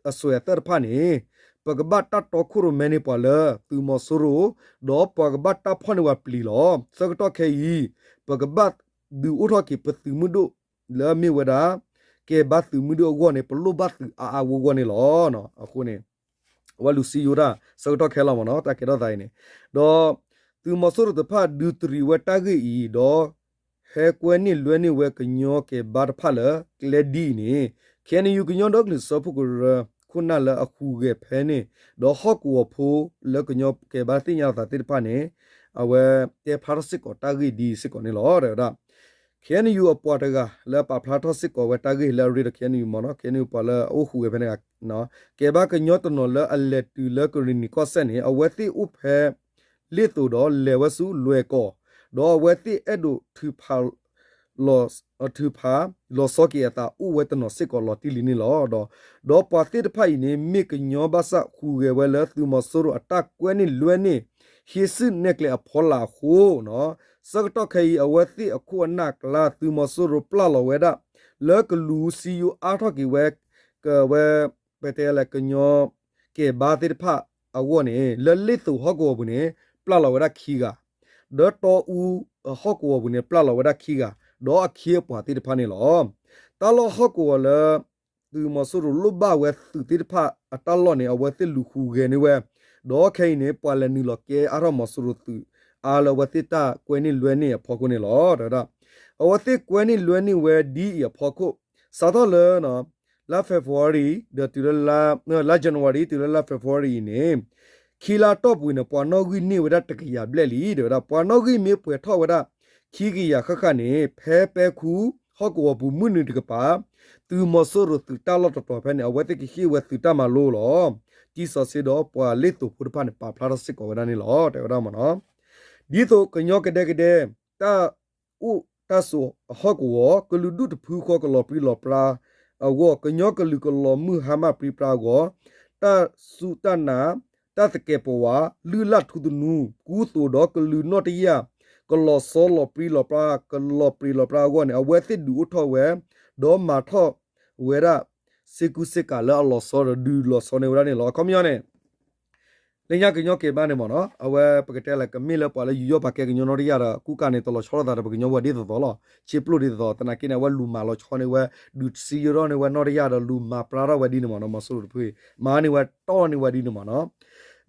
အစွဲးအသၢၣ်တဖၣ်န့ၣ် ပကဘၣ်တၢ်တီခိၣ်ရိၣ်မဲန့ၢ်ပှၤလၢသုးမီၤစိရိၤ ဒီးပှၤကဘၣ်တၢ်ဖီၣ်န့ၢ်ပှၤပျံၤလီၤ. ဆၢကတီၢ်ခဲအံၤ ပကဘၣ်ဒုးအိၣ်ထီၣ်က့ၤပသုးမုၢ်ဒိၣ် လၢအမ့ၢ်ဝဲဒၣ် ကဲဘါသုးမုၢ်ဒိၣ်အဂီၢ်န့ၣ် ပလိၣ်ဘၣ်သုးအါအါဂီၢ်ဂီၢ်န့ၣ်လီၤ. အဃိန့ၣ် အဝဲလူၤစံယိတၢ် ဆၢကတီၢ်ခဲလီၤမ့ၢ်နီၤ တၢ်ကဲထီၣ်သးအံၤန့ၣ်, ဒီးသုးမီၤစိရိၤတဖၣ်ဒုးတရံးဝဲတၢ်ဂ့ၢ်အံၤ ဒီးဟဲကွဲန့ၢ်လွဲန့ၢ်ဝဲကညီကဲဘါတဖၣ်လၢကျဲဒ်အံၤန့ၣ် ခ့ၣ်အဲၣ်ယူၣ် ကညီဒီကလုာ်စၢဖှိၣ်ကရၢ ခိၣ်နၢ်လၢအဟူးဂဲၤဖဲန့ၣ် ဒီးဟီၣ်ကဝီၤဖိလၢကညီကဲဘါသ့ၣ်ညါလီၤသးသ့ၣ်တဖၣ်န့ၣ် အဝဲတဲဖျါထီၣ်စ့ၢ်ကီးတၢ်ဂ့ၢ်ဒ်အံၤစ့ၢ်ကီးန့ၣ်လီၤ. တဲဝဲဒၣ် ခ့ၣ်အဲၣ်ယူၣ် အပှၤတဂၤလၢပာ်ဖျါထီၣ်စ့ၢ်ကီးဝဲတၢ်ဂ့ၢ်လၢအရ့ဒီး ခ့ၣ်အဲၣ်ယူၣ် မ့ၢ်နီၤ ခ့ၣ်အဲၣ်ယူၣ် ပှၤလၢအအိၣ်ဃုာ်ဝဲဖဲန့ၣ် ကဲဘါကညီတနီၤလၢအလဲၤတုၤလၢကရ့ၣ်နံၤကီၢ်စဲၣ်န့ၣ် အဝဲသ့ၣ်အိၣ်ဖဲလ့ၣ်သိးဒီးလဲၤဝဲဆူလွဲၢ်ကီၢ် ဒီးအဝဲသ့ၣ်အဲၣ်ဒိးထုးဖး ထုးဖးလီၤဆီက့ၤအသးအိၣ်ဝဲတနီၤစ့ၢ်ကီးလီၤတံၢ်လံန့ၣ်လီၤ. ဒီးပှၤသ့ၣ်တဖၣ်အံၤန့ၣ် မ့ၢ်ကညီဘၣ်ဆၣ်ဟူးဂဲၤဝဲလၢသုးမီၤစိရိၤအတၢ်ကွဲန့ၢ်လွဲန့ၢ် ဟ့ၣ်စုနဲၣ်ကျဲအဖီလာ်အဃိ, ဆၢကတီၢ်ခဲအံၤ အဝဲသ့ၣ်အခိၣ်အနၢ်အကျါ သုးမီၤစိရိၤပျၢ်လီၤဝဲဒၣ် လၢကလူးစံယိၤအါထီၣ်က့ၤဝဲ ကဝဲ ပတဲလဲၣ် ကညီကဲဘါသ့ၣ်တဖၣ်အဂီၢ်န့ၣ် လၢလ့ၣ်သိးဟီၣ်ကဝီၤပူၤန့ၣ် ပျၢ်လီၤဝဲဒၣ်ခံဂၤ, ဒီးတီအူဟီၣ်ကဝီၤပူၤန့ၣ် ပျၢ်လီၤဝဲဒၣ်ခံဂၤ, ဒီးအခ့အပှၤသ့ၣ်တဖၣ်န့ၣ်လီၤ. တၢ်လီၢ်ဟီၣ်ကဝီၤလၢ သုးမီၤစိရိၤလိၣ်ဘၣ်ဝဲသုးသ့ၣ်တဖၣ်အတၢ်လီၢ်န့ၣ် အဝဲသ့ၣ်လူၤဃုဂဲၤန့ၢ်ဝဲ, ဒီးခဲအံၤန့ၣ် ပှၤလဲၤနုာ်လီၤကဲအါထီၣ်မီၤစိရိၤသုးအါလၢအဝဲသ့ၣ်တၢ်ကွဲန့ၢ်လွဲန့ၢ်အဖီခိၣ်န့ၣ်လီၤ. တဲဝဲဒၣ် အဝဲသ့ၣ်ကွဲန့ၢ်လွဲန့ၢ်ဝဲဒ်အံၤအဖီခိၣ်, စးထီၣ်လၢ လါ February ဒီးတုၤလၢ လါ January တုၤလၢလါ February အံၤန့ၣ် ခံလါတီၢ်ပူၤန့ၣ် ပှၤနီၣ်ဂံၢ်န့ၢ်ဝဲဒၣ်တကယၤဘျဲၣ်လံ. တဲဝဲဒၣ် ပှၤနီၣ်ဂံၢ်မ့ၢ်ပှဲၤထီၣ်ဝဲဒၣ် ခံကယၤဃၣ်ဃၣ်န့ၣ် ဖဲပဲခူဟီၣ်ကဝီၤပူၤမုၢ်နုာ်တကပၤ သုးမီၤစိရိၤသုးတၢ်လီၢ်တတီၤဖဲန့ၣ် အဝဲသ့ၣ်ကဟ့ၣ်ဝဲသုးတၢ်မၤလိလီၤ. တံၤစီဆှံဒီးပှၤလ့ၣ်သိးဖိတဖၣ်န့ၣ် ပာ်ဖျါထီၣ်စ့ၢ်ကီးဝဲဒၣ်န့ၣ်လီၤ. တဲဝဲဒၣ်မ့ၢ်နီၤ ဒ်သိးကညီကဒဲကဒဲ တၢ်အိၣ်တၢ်ဆိးအဟီၣ်ကဝီၤ ကလုာ်ဒူၣ်တဖုဃီကလီၤပြံလီၤပြါအဂီၢ် ကညီကလုာ်ကလီၤမုၢ်ဟါမၢ်ပြံပြါအဂီၢ် တၢ်စူၢ်တၢ်နာ် တၢ်သကဲးပဝး လုၢ်လၢ်ထူသနူ ကူသိးဒီးကလုာ်နီၣ်တယာ် ကလီၤဆီလီၤပြံလီၤပြါ ကလီၤပြံလီၤပြါအဂီၢ်န့ၣ် အဝဲသ့ၣ်ဒုးအိၣ်ထီၣ်ဝဲ ဒီးမၤထီၣ်ဝဲဒၣ် စ့ကူစ့ကၤလၢအလီၤဆီဒီးဒုးလီၤဆီန့ၢ်ဝဲဒၣ်န့ၣ်လီၤ. အခီပညီန့ၣ် လၢညါကညီကဲဘါန့ၣ်မ့ၢ်နီၤ အဝဲပကတဲလၢကမ့ၢ်လၢပှၤလၢယူးယီၣ်ပာ်ကဲကညီနီၣ်တယာ်ဒီး ကူကၤန့ၣ် တလီၤဆီလိာ်သးဒီးပကညီဝဲဒ်သိးသိးလီၤ. ဆ့ပျိၣ်ဒ်သိးသိး သနာ်က့န့ၣ် အဝဲလူၤမၤလီၤဆီန့ၢ်ဝဲ ဒုးစံယိထီၣ်န့ၢ်ဝဲနီၣ်တယာ်ဒီး လူၤမၤပြါထီၣ်ဝဲဒ်န့ၣ်မ့ၢ်နီၤ မီၤစိရိၤတဖုအံၤ မၤန့ၢ်ဝဲတီၢ်န့ၢ်ဝဲဒ်န့ၣ်မ့ၢ်နီၤ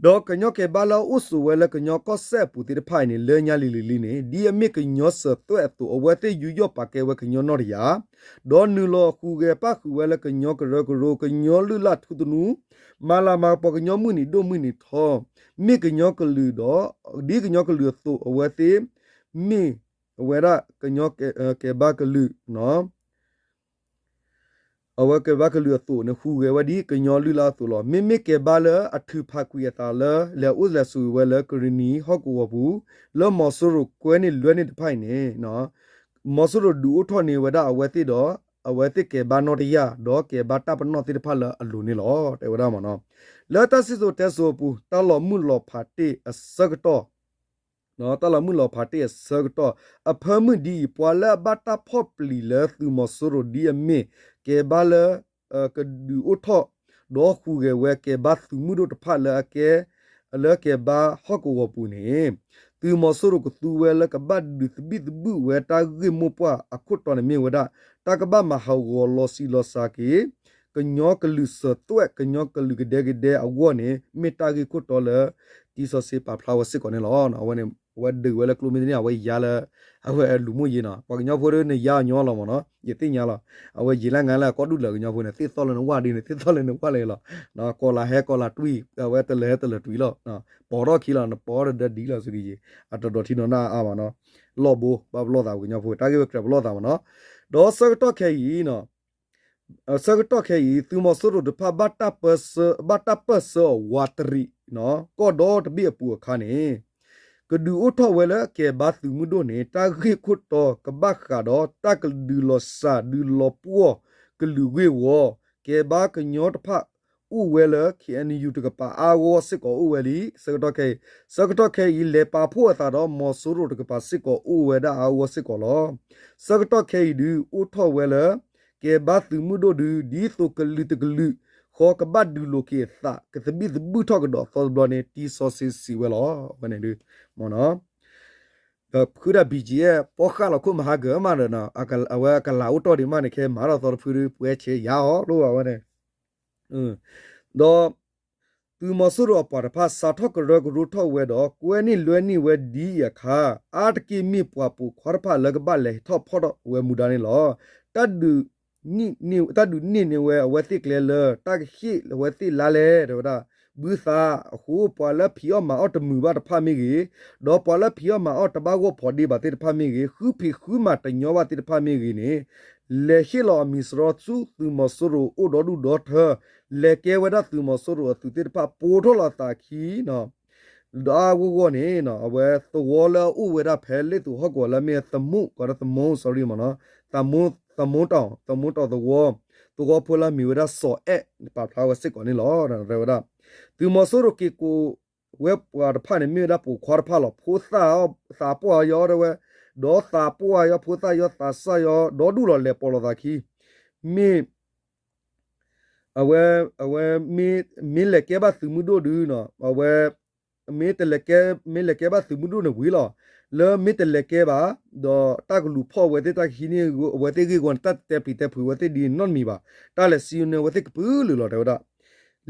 ဒီးကညီကဲဘါလၢအအိၣ်ဆိးဝဲလၢကညီကီၢ်စဲၣ်အပူၤသ့ၣ်တဖၣ်အံၤန့ၣ် လၢညါလံၤလံၤလံၤန့ၣ် ဒ်အမ့ၢ်ကညီစၢၤသွဲၣ်အသိး အဝဲသ့ၣ်ယူးယီၣ်ပာ်ကဲဝဲကညီနီၣ်တယာ် ဒီးနုာ်လီၤဟူးဂဲၤပၣ်ဃုာ်ဝဲလၢကညီကရၢကရိ ကညီလုၢ်လၢ်ထူသနူ မၤလၤမၤကပီၤကညီမုၢ်နံၤဒိၣ်မုၢ်နံၤထီ မ့ၢ်ကညီကလုာ်ဒီး ဒ်ကညီကလုာ်အသိး အဝဲသ့ၣ်မ့ၢ်ဝဲဒၣ်ကညီကဲဘါကလုာ် အဝဲကဲဘါကလုာ်အသိးန့ၣ် ဟူးဂဲၤဝဲဒ်ကညီလုၢ်လၢ်အသိးလီၤ. မ့မ့ၢ်ကဲဘါလၢအထုးဖးကွံာ်အသးလၢ လဲၤအိၣ်လဲၤဆိးဝဲလၢကရံၣ်နံၤဟီၣ်ကဝီၤပူၤ လၢမီၤစိရိၤကွဲန့ၢ်လွဲန့ၢ်တဖၣ်အံၤန့ၣ် မီၤစိရိၤဒုးအိၣ်ထီၣ်န့ၢ်ဝဲဒၣ်အဝဲသ့ၣ်ဒီး အဝဲသ့ၣ်ကဲဘါနီၣ်တယာ် ဒီးကဲဘါတၢ်ပနီၣ်သ့ၣ်တဖၣ်လၢအလိၤန့ၣ်လီၤ. တဲဝဲဒၣ်မ့ၢ်နီၤ လၢတၢ်စံၣ်စိၤတဲစိၤအပူၤ တၢ်လီၤမုၢ်လီၤဖးတ့ၢ်အဆၢကတီၢ် တၢ်လီၤမုၢ်လီၤဖးတ့ၢ်အဆၢကတီၢ် အဖၢမုၢ်ဒ်အံၤ ပှၤလၢအဘၣ်တၢ်ဖီၣ်ပျံၤလၢသုးမီၤစိရိၤဒ်အမ့ၢ် ကဲဘါလၢ ကဒုးအိၣ်ထီၣ် ဒီးဟူးဂဲၤဝဲကဲဘါသုးမုၢ်ဒိၣ်တဖၣ်လၢအကဲ လၢကဲဘါဟီၣ်ကဝီၤပူၤန့ၣ် သုးမီၤစိရိၤကသူဝဲလၢကဘၣ်ဒုးသဘံၣ်သဘုၣ်ဝဲတၢ်ဂ့ၢ်မိၢ်ပှၢ်အခိၣ်တီန့ၣ်မ့ၢ်ဝဲဒၣ် တၢ်ကဘၣ်မၤဟးဂီၤလီၤဆံးလီၤစှၤက့ၤ ကညီကလုာ်စၢၤသွဲၣ် ကညီကလုာ်ကဒဲကဒဲအဂီၢ်န့ၣ် မ့ၢ်တၢ်ဂ့ၢ်ခိၣ်တီလၢ တံၤစီဆှံပာ်ဖျါဝဲစ့ၢ်ကီးန့ၣ်လီၤ. အဝဲန့ၣ် အဝဲဒုးဝဲလၢကျိမ့ၢ်တန့ၢ် အဝဲယါလၢ အဝဲလူၤမိၢ်ယ့ၤနီၤ ပှၤကညီဖိဒ်န့ၣ်ယါအညီလီၤမ့ၢ်နီၤ ယသ့ၣ်ညါလီၤ အဝဲယံာ်လၢငါလၢအကီၢ်ဒူၣ်လၢကညီဖိန့ၣ် သ့ၣ်သီၣ်လၢနဝၣ်ဒ်န့ၣ် သ့ၣ်သီၣ်လၢနဝၣ်လၢလီၤ ကီၤလၤဟဲကီၤလၤတွံၢ် အဝဲတလၢၤဟဲတလၢၤတွံၢ်လီၤ ပိာ်ထီၣ်ခံလီၤ နပိာ်ဒီးဒ်လီၤစူကယံၤ အတဒီးထံနီၤနၢ်အါအါမ့ၢ်နီၤ လီၢ်ဘိ ဘၣ်ပလီၢ်သးပှၤကညီဖိ တၢ်ဂ့ၢ်ဝဲကြၢးပလီၢ်သးမ့ၢ်နီၤ ဒီးဆၢကတီၢ်ခဲအံၤ ဆၢကတီၢ်ခဲအံၤ သုးမီၤစိရိၤတဖၣ် ဘၣ်တၢ်ပၢၢ်ဆၢအဝးတရံး ကီၢ်ဒီတဘ့ၣ်အပူၤအခါန့ၣ် ကဒုးအိၣ်ထီၣ်ဝဲလၢကဲဘါသုးမုၢ်ဒိၣ်န့ၣ် တၢ်ဂ့ၢ်ခိၣ်တီကဘၣ်ဃးဒီးတၢ်ကဒုးလီၤစှၤဒုးလီၤပှီၢ်ကလုာ်ဂ့ၢ်ဝီ ကဲဘါကညီတဖၣ်အိၣ်ဝဲလၢ ခ့ၣ်အဲၣ်ယူၣ် တကပၤအါဂီၢ်စ့ၢ်ကီးအိၣ်ဝဲလံ ဆၢကတီၢ်ခဲအံၤ ဆၢကတီၢ်ခဲအံၤ လဲၤပာ်ဖှိၣ်အသးဒီးမီၤစိရိၤတကပၤစ့ၢ်ကီးအိၣ်ဝဲဒၣ်အါဂီၢ်စ့ၢ်ကီးလီၤ. ဆၢကတီၢ်ခဲအံၤဒုး အိၣ်ထီၣ်ဝဲလၢ ကဲဘါသုးမုၢ်ဒိၣ်ဒုး ဒ်သိးကလုာ်တကလုာ်ဃီကဘၣ်ဒုးလိာ်က့ၤအသး ကသဘံၣ်သဘုၣ်ထီၣ်ကဒီးအသီတဘျီန့ၣ် တံၤစီဆှံစံးဝဲလီၤ. အဝဲန့ၣ်ဒုး မ့ၢ်နီၤ ဖုဒၣ် ဘံၣ်ကၠံၣ်အဲၣ် ပီၣ်ဃာ်လီၤခိၣ်မဟါကၢၤမးဒီး အဝဲအကလၤအိၣ်တီၢ်ဒံးမးန့ၣ် ခဲမၤထီၣ်သီတဖုဒုး ပှဲၤဆဲးယါအီၤလိၣ်ဘၣ်ဝဲန့ၣ် ဒီး သုးမီၤစိရိၤအပှၤတဖၣ် စးထီၣ်ကရၢကရိထီၣ်ဝဲဒီး ကွဲန့ၢ်လွဲန့ၢ်ဝဲဒ်အံၤအခါ အါတက့ၢ်မ့ၢ်ပှၤပိာ်ခွါတဖၣ်လၢကဘၣ်လဲၤထီၣ်ဖီၣ်ထီၣ်ဝဲမူဒါန့ၣ်လီၤ. တၢ်ဒုးန့ၢ်န့ၢ်ဝဲအဝဲသ့ၣ်ကျဲလၢ တၢ်ကဟ့ၣ်အဝဲသ့ၣ်လါလဲၣ် တဲဝဲဒၣ် ဘုသးအဃိ ပှၤလၢဖံးအီၣ်မၤအီၣ်တမုာ်ဘၣ်တဖၣ်မ့ၢ်ဂ့ၤ, ဒီးပှၤလၢဖံးအီၣ်မၤအီၣ်တဘၣ်ဂီၢ်ဖီဒ့ဘၣ်သ့ၣ်တဖၣ်မ့ၢ်ဂ့ၤ, ဃုဖံးဃုမၤတညီဘၣ်သ့ၣ်တဖၣ်မ့ၢ်ဂ့ၤန့ၣ်, လဲၤဟ့ၣ်လီၤအမံၤစရီဆူသုးမီၤစိရိၤအိၣ်ဒီဒူၣ်ဒီထၢ, လဲၤကဲဝဲဒၣ်သုးမီၤစိရိၤအသုးသ့ၣ်တဖၣ် ပိာ်ထီၣ်လီၤအသးအခံ ဒီးအါဂီၢ်ဂီၢ်န့ၣ် အဝဲသဝီလၢအအိၣ်ဝဲဒၣ်ဖဲလ့ၣ်သိးဟီၣ်ကဝီၤလၢအမ့ၢ်သမူ, ကိးဒၣ်သမူ, sorry မ့ၢ်နီၤ, သမူ, သမူတီၤ, သမူတီၤသဝီ, သဝီဖိလၢအမံၤဝဲဒၣ်စီၤအဲၣ် ပာ်ဖျါဝဲစ့ၢ်ကီးန့ၣ်လီၤ. တဲဝဲဒၣ် သုးမီၤစိရိၤက့ၤကိး ဝဲပှၤတဖၣ်န့ၣ် မ့ၢ်ဝဲဒၣ်ပိာ်ခွါတဖၣ်လီၤ. ဖိသၣ်အီၤ သးပှၢ်အီၤယီၤတဲဝဲ, ဒီးသးပှၢ်အီၤယီၤ ဖိသၣ်ယီၤ သးစၢ်ယီၤ ဒီဒူၣ်လီၤ လဲၤပိာ်လိာ်သးခံ, မ့ၢ် အဝဲ အဝဲ မ့ၢ်လဲၤကဲဘၣ်သုးမုၢ်ဒိၣ်ဒုး အဝဲ မ့ၢ်တလဲၤကဲ မ့ၢ်လဲၤကဲဘၣ်သုးမုၢ်ဒိၣ်န့ၣ်ဝံၤလီၤ. လၢမ့ၢ်တလဲၤကဲဘၣ် ဒီးတၢ်ကလူၤဖီၣ်ဝဲသ့ၣ် တၢ်ကဟံးန့ၢ်အဝဲသ့ၣ်ဂ့ၢ်ဝီန့ၣ် တၢ်တတဲပျံၤတဲဖုးဝဲသ့ၣ်ဒ်နီတမံၤဘၣ်. တၢ်လဲၤစံယိန့ၢ်အဝဲသ့ၣ်ကပုာ်လုာ်လီၤ တဲဝဲဒၣ်.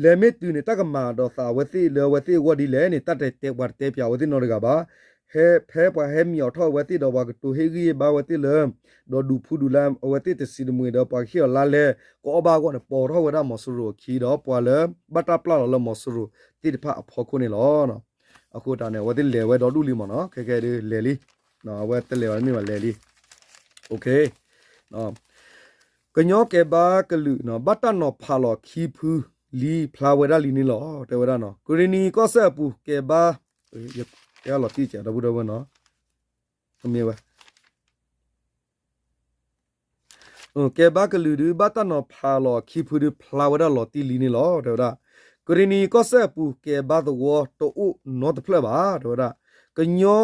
လဲၤမ့ၢ်တုၤန့ၣ် တၢ်ကမၤဒီးသးအဝဲသ့ၣ်လၢအဝဲသ့ၣ်အဂီၢ်ဒ်လဲၣ်န့ၣ် တၢ်တတဲပှၤတတဲပျးအဝဲသ့ၣ်နီတဂၤဘၣ်. ဖဲပှၤဟဲမံၤအီၤထီၣ်အဝဲသ့ၣ်ဒီး ပှၤကတိၤဟ့ၣ်ဂံၢ်ဟ့ၣ်ဘါအဝဲသ့ၣ်လၢ ဒီးဒုးဖုဒုးလၢအဝဲသ့ၣ်တစံးတမှံၤဒီး ပှၤကဟ့ၣ်အီၤလါလဲ ကအီၣ်ဘၣ်အဂီၢ်န့ၣ် ပိာ်ထီၣ်ဝဲဒၣ်မီၤစိရိၤအခံဒီး ပှၤလၢဘၣ်တၢ်ပျၢ်လီၤလၢမီၤစိရိၤသ့ၣ်တဖၣ်အဖီခိၣ်န့ၣ်လီၤ. အဃိတၢ်န့ၣ် အဝဲသ့ၣ်လဲၤဝဲဒီဒူၣ်လံမ့ၢ်နီၤ ခဲကဲဒ်လဲၤလံ, အဝဲတလဲၤဘၣ်တမ့ၢ်ဘၣ်လဲၤလံ. ကညီကဲဘါကလုာ် ဘၣ်တၢ်နီၤဖးလီၤခံဖုလံ ဖျါဝဲဒၣ်လံန့ၣ်လီၤ တဲဝဲဒၣ်နီၤ. ကရံၣ်နံၤကီၢ်စဲၣ်အပူၤ ကဲဘါ တဲလီၤတံၢ်ကဒီပုၢ်ဒီဝဲၢ်နီၤ မ့ၢ်ဝဲ ကဲဘါကလုာ်ဒုး ဘၣ်တၢ်နီၤဖးလီၤအခံဖုဒုး ဖျါဝဲဒၣ်လီၤတံၢ်လံန့ၣ်လီၤ တဲဝဲဒၣ်. ကရံၣ်နံၤကီၢ်စဲၣ်အပူၤ ကဲဘါသဝီတအိၣ်နီတဖျၢၣ်ဘၣ် တဲဝဲဒၣ်. ကညီ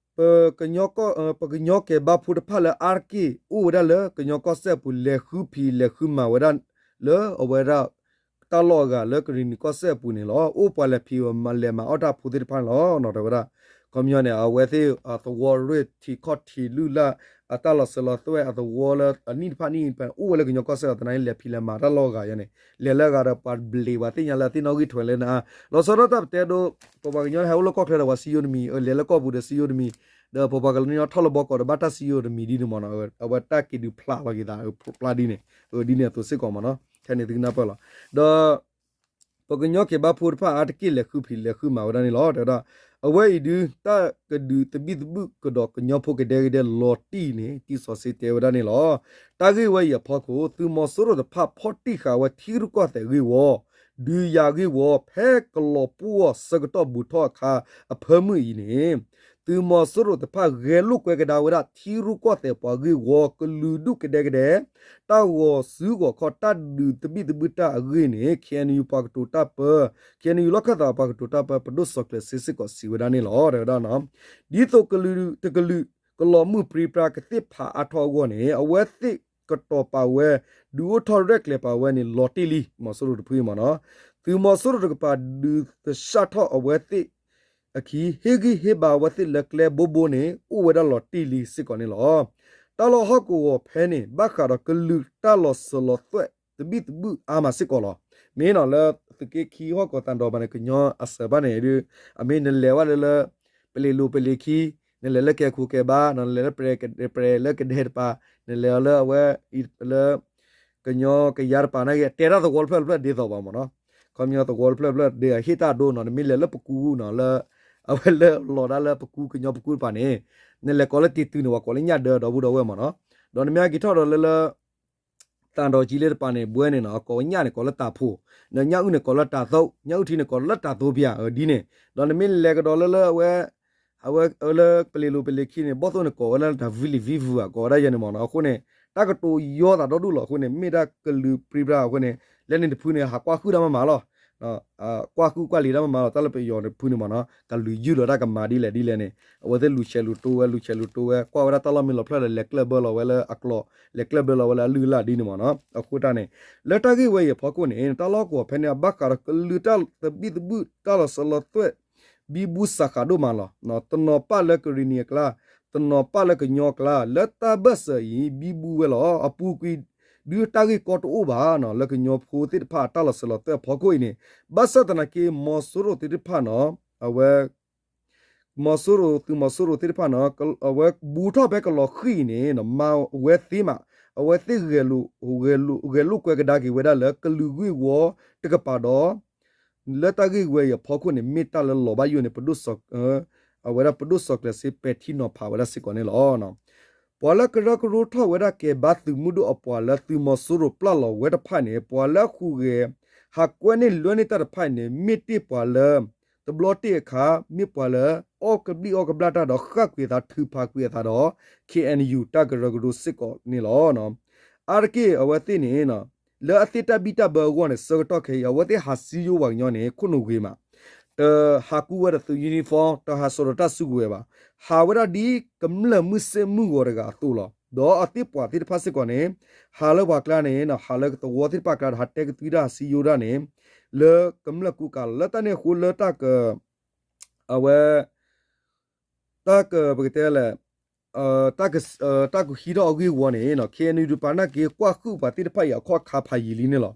ပ ပကညီကဲဘါဖိတဖၣ်လၢအါတက့ၢ် အိၣ်ဝဲဒၣ်လၢကညီကီၢ်စဲၣ်အပူၤ လဲၤဃုဖံးလဲၤဃုမၤဝဲဒၣ်လၢအဝဲဒၣ် တၢ်လီၢ်အဂၤလၢကရံၣ်နံၤကီၢ်စဲၣ်အပူၤန့ၣ်လီၤ. အိၣ်ပှၤလဲၤဖံးလဲၤမၤအီၣ်တၢ်ဖိသ့ၣ်တဖၣ်န့ၣ်လီၤ တဲဝဲဒၣ်. ခီပညီန့ၣ် အဝဲသ့ၣ်အသဝီရ့ၣ်ထံးခီၣ်ထံးလုၢ်လၢ် အတၢ်လီၤစၢၤလီၤသွဲၣ်အသဝီလၢအနံၣ်တဖၣ်နံၣ် အိၣ်ဝဲလၢကညီကီၢ်စဲၣ်လီၤ သနာ်က့လဲၤဖံးလဲၤမၤတၢ်လီၢ်အဂၤယါန့ၣ် လဲၤလၢအဂၤဒီးပှၤဘျံးပှၤသ့ၣ်ညါလၢအသ့ၣ်နီၣ်ဂံၢ်ထွဲလၢနအါ လီၤဆီဒၣ်တၢ်ပတဲဒိ ပပှၤကညီဟဲအိၣ်လၢကီၢ်ချၢဒီးပှၤစံယိၤတမံၤ လဲၤလၢကီၢ်ပူၤဒီးစံယိၤတမံၤ ဒီးပပှၤကညီထီၣ်လၢဘီကီးဒီးဘၣ်တၢ်စံယိၤတမံၤဒ်န့ၣ်မ့ၢ်နီၤ အဝဲတၢ်က့ၤဒုးဖျးလီၤက့ၤသး ဖျါဒ်န့ၣ် ဒ်န့ၣ်အသိးစ့ၢ်ကီးမ့ၢ်နီၤ ထဲန့ၣ်သုကနၢ်ပၢၢ်လီၤ. ဒီး ပကညီကဲဘါဖိတဖၣ်အါတက့ၢ်လဲၤဃုဖံးလဲၤဃုမၤဝဲဒၣ်န့ၣ်လီၤ တဲဝဲဒၣ်. အဝဲအံၤဒုး တၢ်ကဒုးသဘံၣ်သဘုၣ်ကဒီးကညီဖိကဒဲကဒဲလီၤတံၢ်န့ၣ် တံၢ်စီဆှံတဲဝဲဒၣ်န့ၣ်လီၤ. တၢ်ဂ့ၢ်ဝဲအံၤအဖီခိၣ် သုးမီၤစိရိၤတဖၣ်ဖီၣ်တံၢ်ဃာ်ဝဲထံရူၢ်ကီၢ်သဲးဂ့ၢ်ဝီ ဒုးယၤဂ့ၢ်ဝီ ဖဲကလီၤပှီၢ်ဆၢကတီၢ်ဘူးထီၣ်အခါအဖၢမုၢ်အံၤန့ၣ် သုးမီၤစိရိၤတဖၣ်ဂဲၤလိာ်ကွဲကဒါဝဲဒၣ်ထံရူၢ်ကီၢ်သဲးပှၤဂ့ၢ်ဝီကလုာ်ဒူၣ်ကဒဲကဒဲ တၢ်ဂီၤစုဂီၤခီၣ်တၢ်ဒုးသဘံၣ်သဘုၣ်တၢ်အဂ့ၢ်န့ၣ် ခ့ၣ်အဲၣ်ယူၣ် ပှၤကတိၤတၢ်ပၢ ခ့ၣ်အဲၣ်ယူၣ် လီၢ်ခၢၣ်သးပှၤကတိၤတၢ်ပၢ ပဒိၣ်စီၤကျၢၤစ့စ့ၢ်ကီးစံးဝဲဒၣ်န့ၣ်လီၤ တဲဝဲဒၣ်. ဒ်သိးကလုာ်တကလုာ် ကလီၤမုၢ်ပြံပြါကသ့ၣ်ဖးအါထီၣ်အဂီၢ်န့ၣ် အဝဲသ့ၣ်ကတီၤပာ်ဝဲ ဒုးအိၣ်ထီၣ်ရဲၣ်ကျဲၤပာ်ဝဲန့ၣ် လီၤတံၢ်လံ မီၤစိရိၤတဖုအံၤမ့ၢ်နီၤ. သုးမီၤစိရိၤတကပၤဒုးသဆၣ်ထီၣ်အဝဲသ့ၣ် အခံ ဟ့ၣ်ဂံၢ်ဟ့ၣ်ဘါဝဲသ့ၣ်လၢကျဲဘိဘိန့ၣ် အိၣ်ဝဲဒၣ်လီၤတံၢ်လံစ့ၢ်ကီးန့ၣ်လီၤ. တၢ်လီၢ်ဟီၣ်ကဝီၤဖဲန့ၣ် ဘၣ်ဃးဒီးကလုာ်တၢ်လီၤစၢၤလီၤသွဲၣ်သဘံၣ်သဘုၣ်အါမးစ့ၢ်ကီးလီၤ. မ့ၢ်နီၤလၢသုးက့ခံဟီၣ်ကဝီၤသးဒီးဘၣ်န့ၣ် ကညီအစၢၤဘၣ်န့ၣ်ဒုး အမ့ၢ်နလဲၤဝဲလၢလၢ ပလံၤလူၤပလံၤခံ နလဲၤလၢကဲခိၣ်ကဲဘါ နလဲၤလၢပရဲၤလၢကဒဲတပၤ နလဲၤအီၤလၢအဝဲ လၢ ကညီကယါတပၤန့ၣ်ဂ့ၤ အတဲတၢ်သဝီတဖျၢၣ်တဖျၢၣ်ဒ်သိးဘၣ်မ့ၢ်နီၤ. ခီပညီသဝီတဖျၢၣ်တဖျၢၣ်ဒ်အဟ့ၣ်တၢ်ဒိနီၤ နမ့ၢ်လဲၤလၢပကူနီၤ လၢ အဝဲလၢလီၤဒၣ်လၢပကူကညီပကူတပၤန့ၣ် နလဲၤကိးလၢတံၤတုၤန့ၣ် ပှၤကိးလၢညၣ်ဒၢဒီပုၢ်ဒီဝဲၢ်မ့ၢ်နီၤ. ဒီးနမ့ၢ်ဟဲက့ၤထီၣ်ဒီးလၢလၢ သးဒီကံလ့တပၤန့ၣ် ဘှဲန့ၣ်နီၤ ကိးဝဲညၣ်န့ၣ် ကိးလၢတၤဖိ, ဒီးညၣ်အုၣ်န့ၣ် ကိးလၢတၤသိး, ညၣ်အုၣ်ထံန့ၣ် ကိးလၢတၤသိးပၠး ဒ်န့ၣ်. ဒီးနမ့ၢ်လဲၤကဒီးလၢလၢအဝဲ အဝဲလၢပလံၤလူၤပလံၤခံန့ၣ် ဘီၣ်သိၣ်န့ၣ် ကိးဝဲလၢတၤဝံလံၤဝံဝူဧါ ကိးဝဲဒၣ်ယဲန့ၣ်မ့ၢ်နီၤ. အဃိန့ၣ် တၢ်ကတိၤယီသးဒီဒူၣ်လီၤ. အဃိန့ၣ် မ့ၢ်တၢ်ကလုာ်ပြံပြါအဃိန့ၣ် လၢန့ၣ်တဖုန့ၣ် ဟးကွၢ်ဃုာ်တၢ်မးမးလီၤ. ကွၢ်ဃုာ်ကွၢ်လံၤတၢ်မးမးလီၤ. တၢ်လၢပယီၤတဖုန့ၣ်မ့ၢ်နီၤ ကလုာ်ယုၢ်လီၤတၢ်ကမၤဒ်လဲၣ်ဒ်လဲၣ်န့ၣ် အဝဲသ့ၣ်လူၤဆဲးလူၤတိဝဲ လူၤဆဲးလူၤတိဝဲ ကွၢ်ဝဲဒၣ်တၢ်လီၢ်မ့ၢ်လီၤဖျၢၣ်ဒီး လဲၤကျၢၢ်ဘၢလီၤဝဲလၢအကျိၤ လဲၤကျၢၢ်ဘၢလီၤဝဲလၢအလုၢ်အလၢ်ဒ်န့ၣ်မ့ၢ်နီၤ. အဃိတၢ်န့ၣ် လၢတၢ်ဂ့ၢ်ဝဲအံၤအဖီခိၣ်န့ၣ် တၢ်လီၢ်ကဝီၤဖဲန့ၣ် အဘၣ်ဃးဒီးကလုာ်တၢ်သဘံၣ်သဘုၣ်တၢ်လီၤစၢၤလီၤသွဲၣ် ဘံဘူစးဃးဒိၣ်မးလီၤ. တနီၤပၣ်လၢကရံၣ်နံၤအကျါ, တနီၤပၣ်လၢကညီအကျါ, လၢတၢ်ဘၢၣ်စၢၤအံၤ ဘံဘူဝဲလီၤ. အပူၤကွံာ် ဒုးတၢ်ဂ့ၢ်ကီတအိၣ်ဘၣ်နီၤ လၢကညီဖိသ့ၣ်တဖၣ်အတၢ်လီၤစၢၤလီၤသွဲၣ်အဖီခိၣ်အံၤန့ၣ် ဘၣ်ဆၣ်သနာ်က့ မီၤစိရိၤသ့ၣ်တဖၣ်နီၤ အဝဲ မီၤစိရိၤ သုးမီၤစိရိၤသ့ၣ်တဖၣ်နီၤ အဝဲဘူးထီၣ်ဖဲကလီၤဃံၤအံၤန့ၣ် မၤဝဲသ့မး အဝဲသ့ၣ်ဂဲၤလိာ် ဂဲၤလိာ်ကွဲကဒါက့ၤဝဲဒၣ်လၢကလုာ်ဂ့ၢ်ဝီတကပၤဒီး လၢတၢ်ဂ့ၢ်ဝဲအံၤအဖီခိၣ်န့ၣ် မ့ၢ်တၢ်လၢလီၤဘၣ်ယိၣ်န့ၣ် ပဒိၣ်စီၤ အဝဲဒၣ်ပဒိၣ်စီၤကျၢၤစ့ပဲာ်ထံနီၤဖးဝဲဒၣ်စ့ၢ်ကီးန့ၣ်လီၤ. ပှၤလၢကရၢကရိထီၣ်ဝဲဒၣ်ကဲဘါသုးမုၢ်ဒိၣ်အပှၤလၢသုးမီၤစိရိၤပျၢ်လီၤဝဲတဖၣ်န့ၣ် ပှၤလၢဟူးဂဲၤ ဟးကွဲန့ၢ်လွဲန့ၢ်တၢ်တဖၣ်အံၤန့ၣ် မ့ၢ်တ့ၢ်ပှၤလၢ တဘျီတ့ၢ်အခါ မ့ၢ်ပှၤလၢအီၣ်ကဘျံးအီၣ်ကဘျၣ်တၢ်ဒီး ဃၣ်ကွံာ်အသးထုးဖးကွံာ်အသးဒီး ခ့ၣ်အဲၣ်ယူၣ် တၢ်ကရၢကရိစ့ၢ်ကီးန့ၣ်လီၤ. အါတက့ၢ်အဝဲသ့ၣ်န့ၣ် လၢအသ့ၣ်တၢ်ဘံၣ်တၢ်ဘၢအဂီၢ်န့ၣ် ဆၢကတီၢ်ခဲအံၤ အဝဲသ့ၣ်ဟးစံယိပှၤကညီန့ၣ် ခိၣ်နူာ်ဂ့ၤမး ဟးကူဝဲဒီးသုး uniform တဟးစိာ်ဒီးတၢ်စုကဝဲၤဘၣ်. ဟးဝဲဒၣ်ဒ်ကမျၢၢ်မုၢ်ဆ့ၣ်မုၢ်ဂီၤတဂၤအသိးလီၤ. ဒီးအသ့ၣ်ပှၢ်သ့ၣ်တဖၣ်စ့ၢ်ကီးန့ၣ် ဟးလၢပှၤကျါန့ၣ် ဟးလၢသဝီသ့ၣ်တဖၣ်ကျါဒီး ဟးတဲကသွံတၢ် ဟးစံယိတၢ်န့ၣ် လၢကမျၢၢ်ကူကၤလီၤ. လၢတၢ်န့ၣ်အဃိလၢတၢ်က အဝဲ တၢ်က ပကတဲလဲၣ် တၢ်ကဟံးထီၣ်အဂ့ၢ်ဝီန့ၣ် ခ့ၣ်အဲၣ်ယူၣ် ဒုးပာ်နာ်က့ၤ ကွၢ်ဃုာ်ပှၤသ့ၣ်တဖၣ်အံၤအခီၣ်အခါဖးယံာ်လံန့ၣ်လီၤ.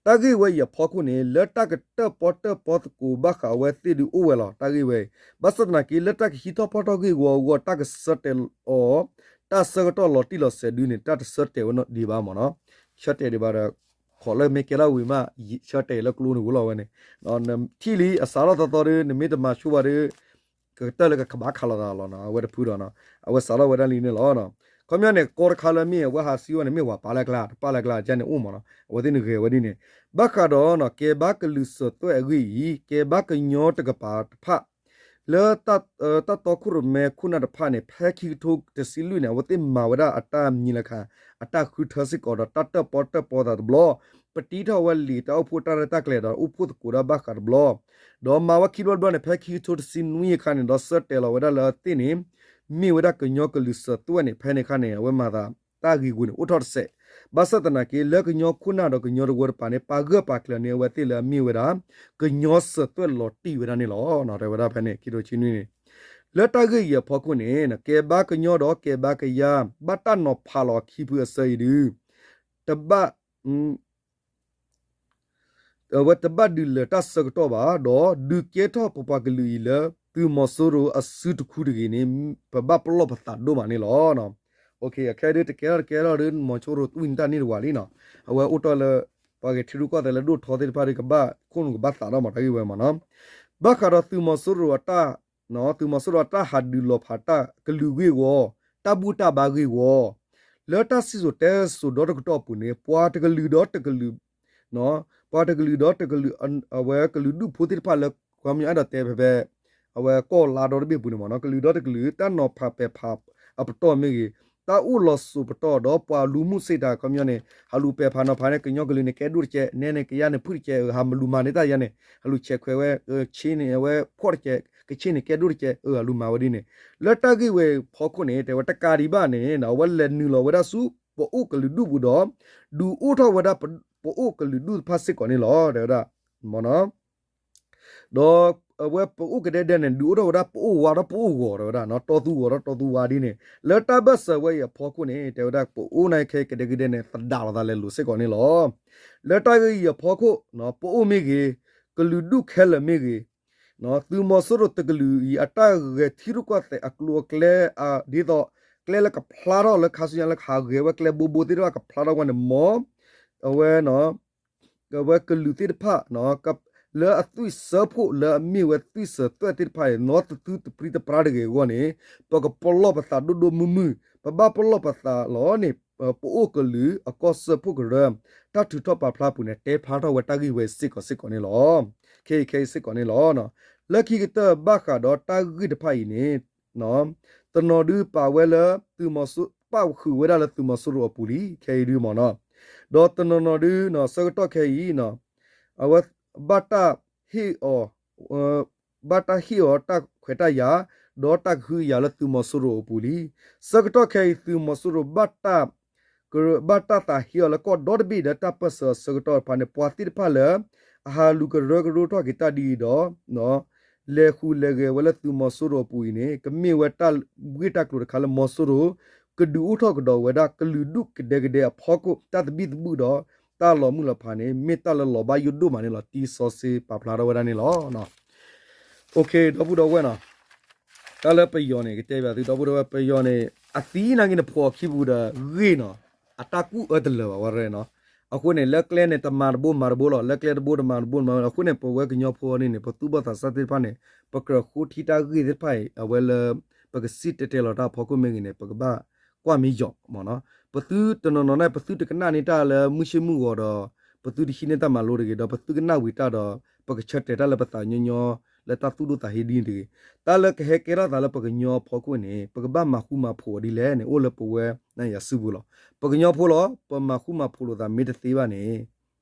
တၢ်ဂ့ၢ်ဝဲအံၤအဖီခိၣ်န့ၣ် လၢတၢ်ကတၢၣ်ပီတၢၣ်ပီသကိးဘၣ်ဃးအဝဲသ့ၣ်ဒုးအိၣ်ဝဲလီၤ. တၢ်ဂ့ၢ်ဝဲအံၤ ဘၣ်ဆၣ်သနာ်က့ လၢတၢ်ကဟံးထီၣ်ဖီၣ်ထီၣ်ဂ့ၢ်ဝီအဂီၢ် တၢ်ကဆၢတဲာ်အီၤ တၢ်ဆၢကတီၢ်လီၤတံၢ်လီၤဆဲးဒုန့ၣ် တၢ်တဆၢတဲာ်ဝဲဒံးဘၣ်မ့ၢ်နီၤ. ဆၢတဲာ်ဒံးဘၣ်ဒီး ခိးလၢမ့ၢ်ကဲထီၣ်ဝံၤမး ဆၢတဲာ်လၢကျိန့ၣ်ဝဲလီၤဝဲန့ၣ် ထံၣ်လံအစးထီၣ်သီသီဒီး နမ့ၢ်တမၤဆိဘၣ်ဒီး ကကတၢၢ်လၢကကဘၣ်ခးလိာ်သးလီၤနီၤ. အဝဲတဖုဒီး အဝဲစးထီၣ်ဝဲဒၣ်လံန့ၣ်လီၤ. ခီပညီန့ၣ် ကီတခါလၢမ့ၢ်အဝဲဟးစံဝဲန့ၣ် မ့ၢ်ဝဲပာ်လၢကျါ တပာ်လၢကျါ ကန့ၣ်အိၣ်မ့ၢ်နီၤ. အဝဲသ့ၣ်န့ၣ်ဂဲၤဝဲဒ်န့ၣ် ဘၣ်ဃးဒီး ကဲဘါကလုာ်စၢၤသွဲၣ်အဂ့ၢ်အံၤ ကဲဘါကညီတကပၤတဖၣ် လၢ တၢ်တီခိၣ်ရိၣ်မဲခိၣ်နၢ်တဖၣ်န့ၣ် ဖဲခံကထိတဆံလွံၢ်န့ၣ် အဝဲသ့ၣ်မၤဝဲဒၣ်အတၢ်မံၤလၢခါ အတၢ်ဃုထၢစ့ၢ်ကီးဒီး တၢ်တၢၣ်ပီတၢၣ်ပီသးတဘျီ, ပတံထီၣ်ဝဲလံာ်တၢ်အိၣ်ဖှိၣ်တၢ်ရဲၣ်တၢ်ကျဲၤဒီး အိၣ်ဖှိၣ်သကိးဒၣ်ဘၣ်ဃးတဘျီ, ဒီးမၤဝဲခံဘျီတဘျီန့ၣ် ဖဲခံကထိတဆံနွံအခါန့ၣ် ဒီးဆၢတဲာ်လီၤဝဲဒၣ်လၢအဝဲသ့ၣ်န့ၣ် မ့ၢ်ဝဲဒၣ်ကညီကလုာ်စၢၤသွဲၣ်န့ၣ် ဖဲန့ၣ်အခါန့ၣ် အဝဲမၤသး တၢ်ဂ့ၢ်ဝီန့ၣ် အိၣ်ထီၣ်တစဲး, ဘၣ်ဆၣ်သနာ်က့ လၢကညီခိၣ်နၢ်ဒီးကညီတဝၢတပၤန့ၣ် ပာ်ဂၢၢ်ပာ်ကျၢၤန့ၢ်အဝဲသ့ၣ်လၢအမ့ၢ်ဝဲဒၣ် ကညီစၢၤသွဲၣ်လီၤတံၢ်ဝဲဒၣ်န့ၣ်လီၤ. တဲဝဲဒၣ်ဖဲန့ၣ် ခံကထိတဆံနွံန့ၣ် လၢတၢ်ဂ့ၢ်အံၤအဖီခိၣ်န့ၣ် ကဲဘါကညီဒီးကဲဘါကယၤ ဘၣ်တၢ်နီၤဖးလီၤအခံဖုအဆၢအံၤဒုး တဘၣ် အဝဲတဘၣ်ဒုးလၢၤတၢ်ဆၢကတီၢ်ဘၣ်, ဒီးဒုးကဲထီၣ်ပပှၤကလုာ်အံၤလၢ သုးမီၤစိရိၤအစုတခူတဂ့ၤန့ၣ် ပဘၣ်ပလီၢ်ပသးဒိၣ်မးန့ၣ်လီၤ. ခဲအံၤဒုးတကဲထီၣ်တကဲထီၣ်ဒီး မီၤစိရိၤသူၣ်အံၤန့ၣ်တၢ်န့ၢ်တဝၤလံနီၤ, အဝဲအိၣ်တ့ၢ်လၢ ပှၤဂဲၤထံရူၢ်ကီၢ်သဲးလၢဒိၣ်ထီသ့ၣ်တဖၣ်ဒီး ကဘၣ်ခိၣ်နူာ်ကဘၣ်သးထီၣ်မး တၢ်ဂ့ၢ်ဝဲမးနီၤ. ဘၣ်ဃးဒီးသုးမီၤစိရိၤအတၢ် သုးမီၤစိရိၤအတၢ်ဟးဒုးလီၤဖးတၢ်ကလုာ်ဂ့ၢ်ဝီ, တၢ်ဘူၣ်တၢ်ဘါဂ့ၢ်ဝီ, လၢတၢ်စံၣ်စိၤတဲစိၤဒီတကတီၢ်အပူၤန့ၣ် ပှၤတကလုာ်ဒီးတကလုာ် ပှၤတကလုာ်ဒီးတကလုာ် အဝဲကလုာ်ဒူၣ်ဖိသ့ၣ်တဖၣ်လၢ ခီပညီအဲၣ်ဒိးတဲဖဲဖဲ အဝဲကီၢ်လါဒီတဘ့ၣ်အပူၤန့ၣ်မးနီၤ, ကလုာ်ဒီတကလုာ် တၢ်နီၤဖးပဲာ်ဖးအပတီၢ်မ့ၢ်ဂ့ၤ, တၢ်အိၣ်လီၤစိၤပတီၢ်ဒီးပှၤလူၤမုၢ်ဆ့ၣ်တၢ် ခီပညီန့ၣ် ဟးလူၤပဲာ်ဖးနီၤဖးန့ၣ် ကညီကလုာ်န့ၣ် ကဲဒိၣ်တကဲး, နဲန့ၣ် ကယၤန့ၣ် ဖုၣ်တကဲး, ဟးမလူၤမၤန့ၢ်တၢ်ယၤန့ၣ် ဟးလူၤဆဲးခွဲးဝဲ ကဆ့န့ၣ် အဝဲဖှီၣ်တကဲး, ကဆ့န့ၣ် ကဲဒိၣ်တကဲး, ဟးလူၤမၤဝဲဒ်န့ၣ်, လၢတၢ်ဂ့ၢ်ဝဲအဖီခိၣ်န့ၣ် တဲဝဲတကးဒံးဘၣ်န့ၣ် အဝဲလဲၤနုာ်လီၤဝဲဒၣ်ဆူ ပအိၣ်ကလုာ်ဒူၣ်ပူၤဒီး ဒုးအိၣ်ထီၣ်ဝဲဒၣ် ပအိၣ်ကလုာ်ဒူၣ်တဖၣ်စ့ၢ်ကီးန့ၣ်လီၤ တဲဝဲဒၣ် မ့ၢ်နီၤ ဒီးအဝဲပအိၣ်ကဒဲဒဲန့ၣ် ဒုးအိၣ်ထီၣ်ဝဲဒၣ်ပအိၣ်ဝါဒီးပအိၣ်ဂီၤ တဲဝဲဒၣ်နီၤ, တီသူဝီၤဒီးတီသူဝါဒ်န့ၣ်, လၢတၢ်ဘၢၣ်စၢၤဝဲအံၤအဖီခိၣ်န့ၣ် တဲဝဲဒၣ်ပအိၣ်န့ၣ်ခဲအံၤကဒဲကဒဲန့ၣ် သဒါလိာ်သးလဲၤလိာ်စ့ၢ်ကီးန့ၣ်လီၤ. လၢတၢ်ဂ့ၢ်အံၤအဖီခိၣ် ပအိၣ်မ့ၢ်ဂ့ၤ, ကလုာ်ဒူၣ်ခဲလၢာ်မ့ၢ်ဂ့ၤ, သုးမီၤစိရိၤတကလုာ်အံၤ အတၢ်ဂဲၤထံရူၢ်ကီၢ်သဲးအကျိၤအကျဲ ဒ်သိး ကျဲလၢကဖျါထီၣ်လၢခါဆူညါလၢကဟးဂဲၤဝဲကျဲဘိဘိသ့ၣ်တဖၣ်ကဖျါထီၣ်ဝဲန့ၣ် မ် အဝဲ အဝဲကလုာ်သ့ၣ်တဖၣ် လၢအသွံၣ်စၢဖှိၣ်လၢအမ့ၢ်ဝဲသွံၣ်စၢသွဲၣ်သ့ၣ်တဖၣ်န့ၣ် နီတသုတပြံတပြါတဂ့ၤအဂီၢ်န့ၣ် ပကပလီၢ်ပသးဒိၣ်ဒိၣ်မုၢ်မုၢ်, ပဘၣ်ပလီၢ်ပသးလီၤန့ၣ် ပအိၣ်ကလုာ်အကီၢ်စၢဖှိၣ်ကရၢ တၢ်ထုးထီၣ်ပာ်ဖျါပူၤန့ၣ် တဲဖျါထီၣ်ဝဲတၢ်ဂ့ၢ်ဝဲစ့ၢ်ကီးစ့ၢ်ကီးန့ၣ်လီၤ. ခဲအံၤခဲအံၤစ့ၢ်ကီးန့ၣ်လီၤ. လၢခံကတၢၢ်ဘၣ်ဃးဒီးတၢ်ဂ့ၢ်တဖၣ်အံၤန့ၣ် တနီၤဒုးပာ်ဝဲလၢသုးမီၤစိ ပာ်ဃုာ်ဝဲဒၣ်လၢသုးမီၤစိရိၤအပူၤလံ ခဲအံၤဒုးမ့ၢ်နီၤ, ဒီးတနီၤနီၤဒုး ဆၢကတီၢ်ခဲအံၤ အဝဲ ဘၣ်တၢ်ဟ့ၣ်အီၤ ဘၣ်တၢ်ဟ့ၣ်အီၤတၢ်ခွဲးတၢ်ယာ် ဒီးတၢ်ကဟုကယာ်လၢသုးမီၤစိရိၤအပူၤလံ. ဆၢကတီၢ်ခဲအံၤသုးမီၤစိရိၤ ဘၣ်တၢ်သးဟ့အီၤလၢကီၢ်ဒီတဘ့ၣ်ဒီးတၢ်ပၢၢ်ဆၢအဆၢကတီၢ်တဖၣ်န့ၣ် ပှၤသ့ၣ်တဖၣ်လၢ အဟးလူၤကရၢကရိထီၣ်က့ၤတၢ်ဒ်အံၤဒီး လဲၤဃုာ်လဲၤဂဲၤဝဲလၢသုးမီၤစိရိၤအပူၤအံၤန့ၣ် ကမ့ၢ်ဝဲတၢ်ဂ့ၢ်တၢ်ကျိၤတခါလၢမီၤစိရိၤ ကဒုးအိၣ်ထီၣ်ကဒီးဝဲဒၣ်ကလုာ်ဒူၣ်ကဒဲကဒဲအဖီခိၣ် တၢ်သဘံၣ်သဘုၣ်ဒီး တၢ်လီၤမုၢ်လီၤဖးန့ၣ် မ့ၢ်တၢ်လၢလီၤဘၣ်ယိၣ်ဒိၣ်မးန့ၣ်လီၤ. တံၤစီဆှံပာ်ဖျါထီၣ်ဝဲဒၣ်န့ၣ်လီၤ. ဒီပုၢ်ဒီဝဲၢ်နီၤ, တၢ်လၢပယီၤန့ၣ် ကတဲဘၣ်သု ဒီပုၢ်ဒီဝဲၢ် ပယီၤန့ၣ် အသံနာ်က့န့ၣ် ဖိးအခံပူၤဒီးဂ့ၢ်နီၤ, အတၢ်ကူၣ်အၢတလၢာ်ဘၣ်ဝဲရဲနီၤ. အဃိန့ၣ် လၢကျဲန့ၣ် တမၤတဘိမၤတဘိလီၤ, လၢကျဲတဘိတမၤတဘိမၤ, အဃိန့ၣ် ပဝဲကညီဖိန့ၣ်န့ၣ် ပသူၣ်ဘီၣ်သးစၢ်သ့ၣ်တဖၣ်န့ၣ် ပကြၢးဃိထံတၢ်ဂ့ၢ်သ့ၣ်တဖၣ်အံၤ အဝဲလၢ ပကစံၣ်တဲၤတဲလီၤတၢ်အဖီခိၣ်မ့ၢ်ဂ့ၤန့ၣ် ပကဘၣ်ကွၢ်မ့ၢ်ယီၤမ့ၢ်နီၤ. ပသုတနီၤနီၤန့ၣ် ပသုတကနၣ်န့ၢ်တၢ်လၢမုၢ်ဆ့ၣ်မုၢ်ဂီၤဒီး ပသုတဟံးန့ၢ်တၢ်မၤလိတဂ့ၤ, ဒီးပသုကနၣ်ဝံၤတၢ်ဒီး ပကဆၢတဲာ်တၢ်လၢပသးညီညီ လၢတၢ်သူၣ်ဒိၣ်သးဟ့ဒ်န့ၣ်တဂ့ၤ. တၢ်လၢကဟဲကဲထီၣ်သးလၢပကညီအဖီခိၣ်န့ၣ် ပကဘၣ်မၤဃူမၤဖိးအီၤဒ်လဲၣ်န့ၣ် အိၣ်လၢပဝဲနၤယၤစုပူၤလီၤ. ပကညီဖိလီၤ, ပမၤဃူမၤဖိးလိာ်သးမ့ၢ်တသ့ဘၣ်န့ၣ်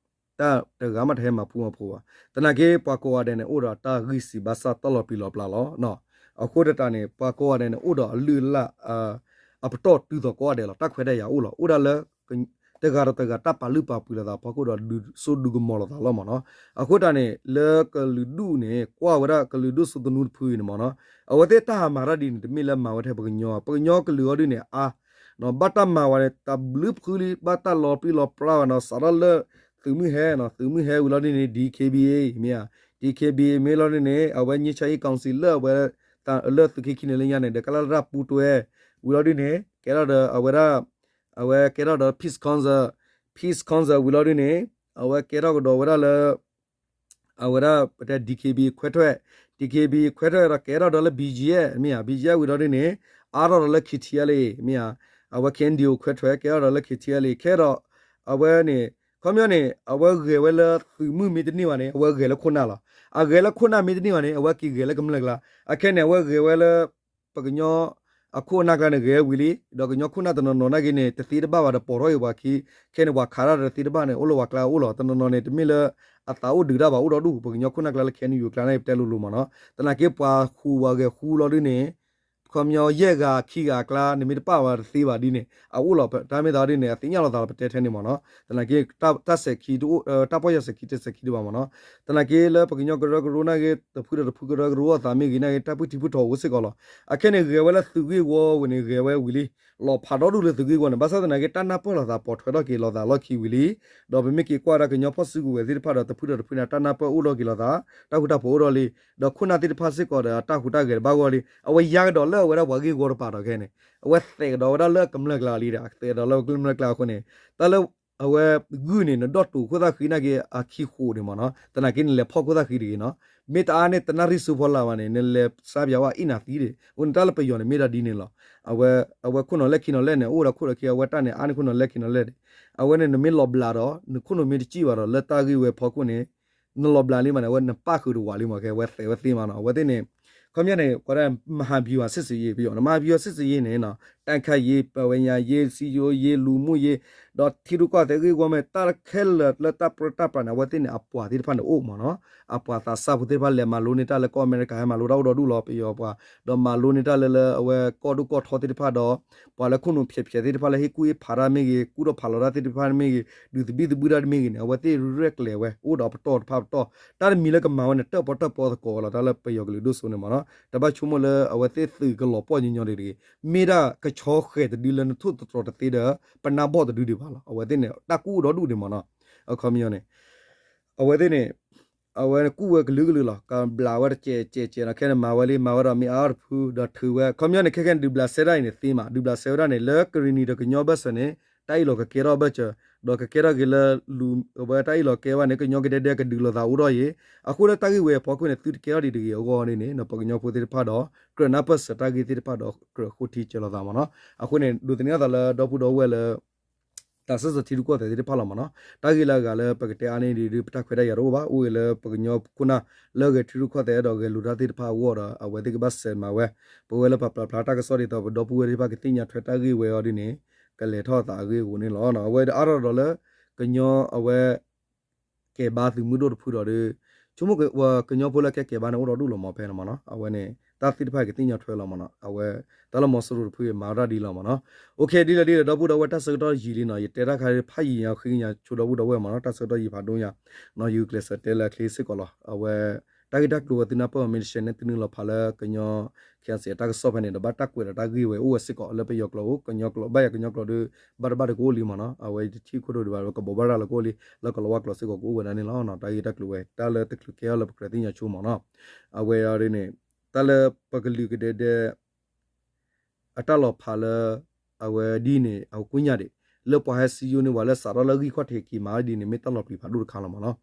တၢ်တဂၤမးတဟဲမၤဖှူမၤဖိးဘၣ်. သနာ်က့ပှၤကိးဂၤဒဲးန့ၣ် အိၣ်ဒီးတၢ်ဂံၢ်စံးဘၣ်ဆၣ်တၢ်လီၤပျံၤလီၤပျါလီၤ. အဃိသတးန့ၣ် ပှၤကိးဂၤဒဲးန့ၣ် အိၣ်ဒီးအလုၢ်အလၢ် အပတီၢ်တုၤသိးကိးဂၤဒဲးလီၤ. တၢ်ခွဲးတၢ်ယာ်အိၣ်လီၤ. အိၣ်ဒၣ်လၢ တဂၤဒီးတဂၤတၢ်ပာ်လုၢ်ပာ်ပှ့ၤလိာ်သးအဖီခိၣ်ဒီး ဒုးစိဒုးကမီၤလိာ်သးလီၤမ့ၢ်နီၤ. အဃိသတးန့ၣ် လၢကလုာ်ဒူၣ်န့ၣ် ကွၢ်ဝဲဒၣ်ကလုာ်ဒူၣ်စိသနူတဖုအံၤန့ၣ်မ့ၢ်နီၤ, အဝဲသ့ၣ်တၢ်ဟးမၤတၢ်ဒ်န့ၣ် တမ့ၢ်လၢမၤဝဲထဲပှၤကညီ, ပှၤကညီကလုာ်အီၤဒ်န့ၣ် အါ ဘၣ်တၢ်မၤဝဲန့ၣ် တၢ်ဘျုးဖုလံ ဘၣ်တၢ်လီၤပျံၤလီၤပျါဝဲနီၤ, စးထီၣ်လၢသုးမုၢ်ဟဲနီၤ, သုးမုၢ်ဟဲဝံၤလီၤဒ်န့ၣ် DKBA မ့ၢ်ဧါ, DKBA မ့ၢ်လီၤဒ်န့ၣ် အဝဲ ငြိမ်းချမ်းရေးကောင်စီ လၢအဝဲ လၢသုးက့ခံန့ၣ်လၢညါန့ၣ် ဒီးကလတၢ်ပူတွဲ ဝံၤလီၤဒ်န့ၣ် ကဲထီၣ်ဒီးအဝဲဒၣ် အဝဲကဲထီၣ်ဒီး Peace Council, Peace Council ဝံၤလီၤဒ်န့ၣ် အဝဲကဲထီၣ်ကဒီးဝဲဒၣ်လၢ အဝဲဒၣ်ပတဲ DKBA ခွဲးထွဲး, DKBA ခွဲးထွဲးဒီးကဲထီၣ်ဒီးလၢ BGF မ့ၢ်ဧါ, BGF ဝံၤလီၤဒ်န့ၣ် အါထီၣ်ဒီးလၢ KTLA မ့ၢ်ဧါ, အဝဲ KNDO ခွဲးထွဲး ကဲထီၣ်ဒီးလၢ KTLA ခဲဒီး အဝဲန့ၣ် ခီပညီန့ၣ် အဝဲဂဲၤဝဲလၢသုးမုၢ်မ့ၢ်တန့ၢ်ဘၣ်န့ၣ် အဝဲဂဲၤလၢခိၣ်နၢ်လီၤ. အဂဲၤလၢခိၣ်နၢ်မ့ၢ်တန့ၢ်ဘၣ်န့ၣ် အဝဲက့ၤဂဲၤလၢကမျၢၢ်ကျါ, အခဲန့ၣ် အဝဲဂဲၤဝဲလၢ ပှၤကညီ အခိၣ်အနၢ်ကျါန့ၣ် ဂဲၤဝံၤလံ, ဒီးကညီခိၣ်နၢ်တနီၤနီၤနာ်က့န့ၣ် တသ့တဘၣ်ဘၣ်ဒီးပိာ်ထီၣ်က့ၤပှၤခံ, ခဲန့ၣ် ပှၤခးတၢ်ဒီးတသ့တဘၣ်န့ၣ် အိၣ်လၢပှၤကျါအိၣ်လီၤ. တနီၤနီၤန့ၣ် တမ့ၢ်လၢအသးအိၣ်ဒုးတၢ်ဘၣ် အိၣ်ဒီးဒူၣ် ပှၤကညီခိၣ်နၢ်ကျါလၢ KNU ကျါန့ၣ် ပတဲလိၤလိၤမ့ၢ်နီၤ. သနာ်က့ပှၤဃူပှၤဂဲၤဃူလီၤဒ်န့ၣ် ခီပညီယဲၢ်ဂၤခံဂၤအကျါ နမ့ၢ်တပာ်ဝဲတသ့ဘၣ်ဒ်န့ၣ် အအိၣ်လီၤ. တၢ်မ့ၢ်သးဒ်န့ၣ် အသ့ၣ်ညါလိာ်သးလီၤ ပတဲထဲန့ၣ်မ့ၢ်နီၤ. သနာ်က့ တၢ်စဲးခံ တၢ်ပီၢ်ယၢ်စဲးခံ တစဲးခံဒံးဘၣ်မ့ၢ်နီၤ. သနာ်က့လၢပှၤကညီကရၢကရိနာ်က့ တဖုဒီးတဖုကရၢကရိအသးမ့ၢ်ဂ့ၤနာ်က့ တၢ်ပုၢ်ထံပုၢ်ထီၣ်အိၣ်စ့ၢ်ကီးလီၤ. အခဲန့ၣ် ဂဲၤဝဲလၢသုးဂ့ၢ်ဝီဝဲန့ၣ် ဂဲၤဝဲဝံၤလံ လီၤဖးဒီဒူၣ်လၢသုးဂ့ၢ်ဝီန့ၣ် ဘၣ်ဆၣ်သနာ်က့ တၢ်နၢ်ပၢၢ်လိာ်သးပိာ်ထွဲထီၣ်က့ၤလိာ်သးလီၢ်ခံဝံၤလံ. ဒီးပမ့ၢ်က့ၤကွၢ်ဒၣ်ကညီဖီၣ်စုကဝဲၤသ့ၣ်တဖၣ်ဒီး တဖုဒီးတဖုန့ၣ် တၢ်နၢ်ပၢၢ်အိၣ်ထီၣ်က့ၤလိာ်သး, တၢ်ဃူတၢ်ဖိးအိၣ်ထီၣ်လံ. ဒီးခိၣ်နၢ်သ့ၣ်တဖၣ်စ့ၢ်ကီးဒီး တၢ်ဟူးတၢ်ဂဲၤတဘၣ်ဂီၢ်လံ. အဝဲယါကဒီးလၢအဝဲဒၣ်ပှၤဂ့ၢ်ဝီတပၤဒီးခဲန့ၣ် အဝဲသဲးကဒီးဝဲဒၣ်လၢကမျၢၢ်ကျါလံဒီး သဲးကဒီးလၢကမျၢၢ်ကျါအဃိန့ၣ် တၢ်လၢ အဝဲဂုၢ်န့ၣ် နဒီၣ်တိာ်ခိၣ်သၣ်ဃံနာ်က့အခံဃိးန့ၣ်မ့ၢ်နီၤ, သနာ်က့နလဲၤဖီၣ်ခိၣ်သၣ်ဃံတဂ့ၤနီၤ, မ့ၢ်တအါန့ၢ်တနၣ်ရံၣ်ဆူဖီလာ်ဘၣ်န့ၣ် နလဲၤစါပၠးဝဲအ့ၣ်နၤသံဒံး, အဃိန့ၣ်တၢ်လၢပယီၤန့ၣ်မ့ၢ်ဒၣ်ဒ်န့ၣ်လီၤ. အဝဲ အဝဲခိၣ်နီၤလဲၢ်ခံနီၤလဲၢ်န့ၣ် အိၣ်ဒီးခိၣ်ဒီးခံ အဝဲတၢ်န့ၣ် အါန့ၢ်ခိၣ်နီၤလဲၢ်ခံနီၤလဲၢ်ဒံး, အဝဲန့ၣ်နမ့ၢ်လီၤဘျးဒီး နခိၣ်နူာ်မ့ၢ်တစံၣ်ဘၣ်ဒီး လၢတၢ်ဂ့ၢ်ဝဲဖီခိၣ်န့ၣ် နလီၤဘျးလံမးန့ၣ် အဝဲနပၣ်ဃုာ်တဝးလံမး ခဲအဝဲသဲးဝဲသ့မးနီၤ, အဝဲသ့ၣ်န့ၣ် ခီပညီန့ၣ် ကွၢ်ဒၣ် မဟာဗျူဟာစစ်ဆင်ရေး ပယီၤန့ၣ် မဟာဗျူဟာစစ်ဆင်ရေးန့ၣ်နီၤ, တၢ်ခါရေး ပဝဲညါရေး စည်းရုံးရေး လူမှုရေး ဒီးထံရူၢ်ကီၢ်သဲးဂ့ၢ်ဝီမ့ၢ် တၢ်ခဲလၢာ်လၢတၢ်ပြၢတၢ်ပြးန့ၣ် အဝဲသ့ၣ်န့ၣ် အပှၤသ့ၣ်တဖၣ်န့ၣ်အိၣ်မးနီၤ, အပှၤသးစၢ်ဖိသ့ၣ်တဖၣ်လဲၤမၤလိန့ၢ်တၢ်လၢကီၢ်အမဲရကၤ ဟဲမၤလိတၢ်အိၣ်ဒီဒူၣ်လီၤ ပယီၤပှၤ, ဒီးမၤလိန့ၢ်တၢ်လၢလၢအဝဲကီၢ်ဒိၣ်ကီၢ်ထီသ့ၣ်တဖၣ်ဒီး ပှၤလၢခိၣ်နူာ်ဖျဲးဖျဲးသ့ၣ်တဖၣ်လၢဟ့ၣ်ကူၣ်ဟ့ၣ်ဖးတၢ်မ့ၢ်ဂ့ၤ ကူၣ်ထီၣ်ဖးလီၤတၢ်သ့ၣ်တဖၣ်မ့ၢ်ဂ့ၤ ဒုးသဘံၣ်သဘုၣ်တၢ်တမ့ၢ်ဂ့ၤန့ၣ် အဝဲသ့ၣ်ရဲၣ်ကျဲၤဝဲ အိၣ်ဒီးပတီၢ်တဖၣ်ပတီၢ်, တၢ်တမံၤလၢကမၤဝဲန့ၣ် တၢၣ်ပီၣ်တၢၣ်ပီသကိးဝဲလီၤ တၢ်လၢပယီၤကလုာ်ဒိၣ်စိန့ၣ်မးနီၤ, တဘၣ်ဆိကမိၣ်လၢအဝဲသ့ၣ်သုးကလီၤပှီၢ်ညီညီဒံးတဂ့ၤ, မ့ၢ်ဒၣ်ကဆီဃဲၤတဒုလၢနထိၣ်သတြီၤတသ့ဒီး ပနၢ်ဘီၣ်တဒုဒံးဘၣ်လီၤ, အဝဲသ့ၣ်န့ၣ် တၢ်ကူၣ်အိၣ်ဒီဒူၣ်ဒံးမးနီၤ, အခီပညီန့ၣ် အဝဲသ့ၣ်န့ၣ် အဝဲကူၣ်ဝဲကလုာ်ကလုာ်လီၤ, ကဘျးဝဲတစဲးစဲးစဲးနီၤ, ခဲန့ၣ်မၤဝဲလံ မၤဝဲဒီးမ့ၢ်အါအါတဖု ဒီးထုးဝဲ, ခီပညီန့ၣ် ခဲခဲန့ၣ် ဒုးဘျးစဲဒၣ်အံၤန့ၣ်သ့မး, ဒုးဘျးစဲဝဲဒၣ်န့ၣ် လၢကရံၣ်နံၤဒီးကညီဘၢၣ်စၢၤန့ၣ် တၢ်အ့ၣ်လိာ်ကကဲထီၣ်ဘၢၣ်စၢၤ, ဒီးကကဲထီၣ်က့ၤလၢ လူၤ အဝဲတၢ်အ့ၣ်လိာ်ကဲဝဲန့ၣ် ကညီကဒဲဒဲကဒုးလိာ်သးအိၣ်ထီၣ်အံၤ, အဃိလၢတၢ်ဂ့ၢ်ဝဲအဖီခိၣ်န့ၣ် သုတကဲထီၣ်ဒံးတဂ့ၤအဂီၢ်န့ၣ်န့ၣ် ပှၤကညီဖိသ့ၣ်တဖၣ်ဒီး ကြၢးနၢ်ပၢၢ်စၢၤတၢ်ဂ့ၢ်သ့ၣ်တဖၣ်ဒီး ကြၢးဃိထံစၢၤလိာ်သးမးနီၤ, အဃိန့ၣ် ဒိးသန့ၤအသးလၢဒီပုၢ်ဒီဝဲၢ်လၢ တၢ်စံၣ်စိၤထံရူၢ်ကီၢ်သဲးသ့ၣ်တဖၣ်လီၤမးနီၤ, တၢ်ဂ့ၢ်လၢအဂၤလၢပကတဲအါန့ၢ်ဒံးဒုး ပတၢ်ခွဲးတၢ်ယာ်တအိၣ်ဘၣ်, အိၣ်ဂ့ၤလၢပှၤကညီခိၣ်နၢ် လၢအဂဲၤထံရူၢ်ကီၢ်သဲးဒီးဂဲၤလိာ်တၢ်သ့ၣ်တဖၣ်အဂီၢ်ဒီး အဝဲသ့ၣ်ကဘၣ်စဲးမၤဝဲ, ပဝဲလၢပပျၢ်ဖျါတၢ်ကစီၣ်ဒ်သိး ပဒီပုၢ်ဝဲၢ်သ့ၣ်တဖၣ်ကသ့ၣ်ညါထွဲတၢ်ဂ့ၢ်ဝဲအီၤဒ်န့ၣ် ကလဲၤထီၣ်သးအဂ့ၢ်အဂီၢ်န့ၣ်လီၤ. အဝဲအါထီၣ်ဒီးလၢ ကညီအဝဲ ကဲဘါသုးမုၢ်ဒိၣ်တဖုဒီးဒုး ဆိကမိၣ်က့ၤ ပှၤကညီဖိလၢကဲကဲဘါန့ၣ်အိၣ်ဒီဒူၣ်လီၤမးဖဲန့ၣ်မးနီၤ, အဝဲန့ၣ် တၢ်သ့ၣ်တဖၣ်ကသ့ၣ်ညါထွဲလီၤမးနီၤ, အဝဲ တၢ်လၢမီၤစိရိၤတဖုအံၤမၤဝဲဒၣ်ဒ်လီၤမးနီၤ, အိၣ်ခ့ ဒ်လဲၣ်ဒ်လဲၣ် ဒီပုၢ်ဒီဝဲၢ် တၢ်ဆၢကတီၢ်ယံာ်လံနီၤ, ယတဲတၢ်ခါဖးယံာ်ညါဃ့ကညးဆိဒီပုၢ်ဒီဝဲၢ်မးနီၤ, တၢ်ဆၢကတီၢ်ယံာ်ဖးဒိၣ်ညါ, နီၤ ယဂုာ်ကျဲးစၢးတဲလၢအချ့စ့ၢ်ကီးလီၤ, အဝဲ တၢ်ဂ့ၢ်တၢ်ကျိၤဝဲသုနၢ်ပၢၢ်မ့ၢ်တရှဲန့ၣ် သုနုာ်လီၤဖးလၢကညီ ခဲအံၤ တၢ်ကစီၣ်ဖဲန့ၣ်ဒီး ဘၣ်တၢ်ကွဲးဒီးတၢ်ဂ့ၢ်ဝဲအိၣ်ဝဲစ့ၢ်ကီး လၢပယီၤကျိာ်အိၣ် ကညီကျိာ် ဘၣ်ယၤကညီကျိာ်ဒီး ဘၣ်တဘၣ်ဒီးကအိၣ်လံမးနီၤ, အဝဲတထံၣ်ခိၣ်ဒိၣ်ဒံးဘၣ် ကဘီးဘၣ်ရၤလီၤကအိၣ်လံ လၢကလီၤဝါကျိာ်စ့ၢ်ကီးကအိၣ်ဝဲဒၣ်န့ၣ်လီၤ, တၢ်ဂ့ၢ်တၢ်ကျိၤဝဲ တၢ်လၢတချုးကဲထီၣ်လၢပကြၢးသ့ၣ်ညါဆိမးနီၤ, အဝဲအံၤန့ၣ် တၢ်လၢပကလုာ်ကဒဲဒဲ အတၢ်လီၤဖးလၢ အဝဲဒ်န့ၣ် အဝဲကွၢ်ညါဒံး လၢပှၤဟဲစံယိန့ၢ်ပှၤလၢစးထီၣ်လၢဂံၢ်ခီၣ်ထံးက့ၤမၤဒ်န့ၣ် မ့ၢ်တၢ်လီၤပျံၤဖးဒိၣ်တခါလီၤမးနီၤ,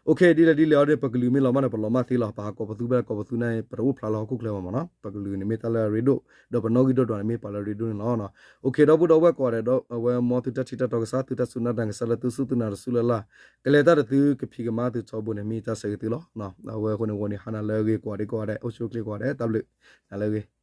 အိၣ်ခ့ ဒ်လဲၣ်ဒ်လဲၣ်အီၤဒ်န့ၣ် ပကလုာ်မ့ၢ်လီၤမးန့ၣ် ပလီၤမၢ်သ့လီၤ, ပဟးကိးပသူဖဲကိးပသူန့ၣ် ပတအိၣ်ဖျါလၢဟီၣ်ခိၣ်ချၢဘၣ်မးနီၤ, ပကလုာ်န့ၣ်မ့ၢ်တၢ်လၢအရ့ဒိၣ် ဒီးပနီၣ်ဂံၢ်ဒိၣ်ဒွးန့ၣ်မ့ၢ်ပှၤလၢအရ့ဒိၣ်န့ၣ်လီၤ, အိၣ်ခ့ ဒီပုၢ်ဒီဝဲၢ်ကိးဂၤဒဲး အဝဲမ်သုတၢ်ထံၣ်တၢ်တီကစၢ် သုတၢ်စူၢ်နာ်တၢ်ကစၢ်လၢသုစူၢ်သုနာ်တစူၢ်လၢ်လၢ်, ကလဲၤတၢ်ဒီးသုကဖံးကမၤသုထီဘိန့ၣ် မ့ၢ်တၢ်ဆၢဂ့ၤသုလီၤ, အဝဲအဃိန့ၣ် ဂီၤန့ၣ် ဟါနၤလၢအဂ့ၤကိးဂၤဒဲးကိးဂၤဒဲး အိၣ်ဆူၣ်အိၣ်ချ့ကိးဂၤဒဲး တၢ်ဘျုး နၤလၢအဂ့ၤ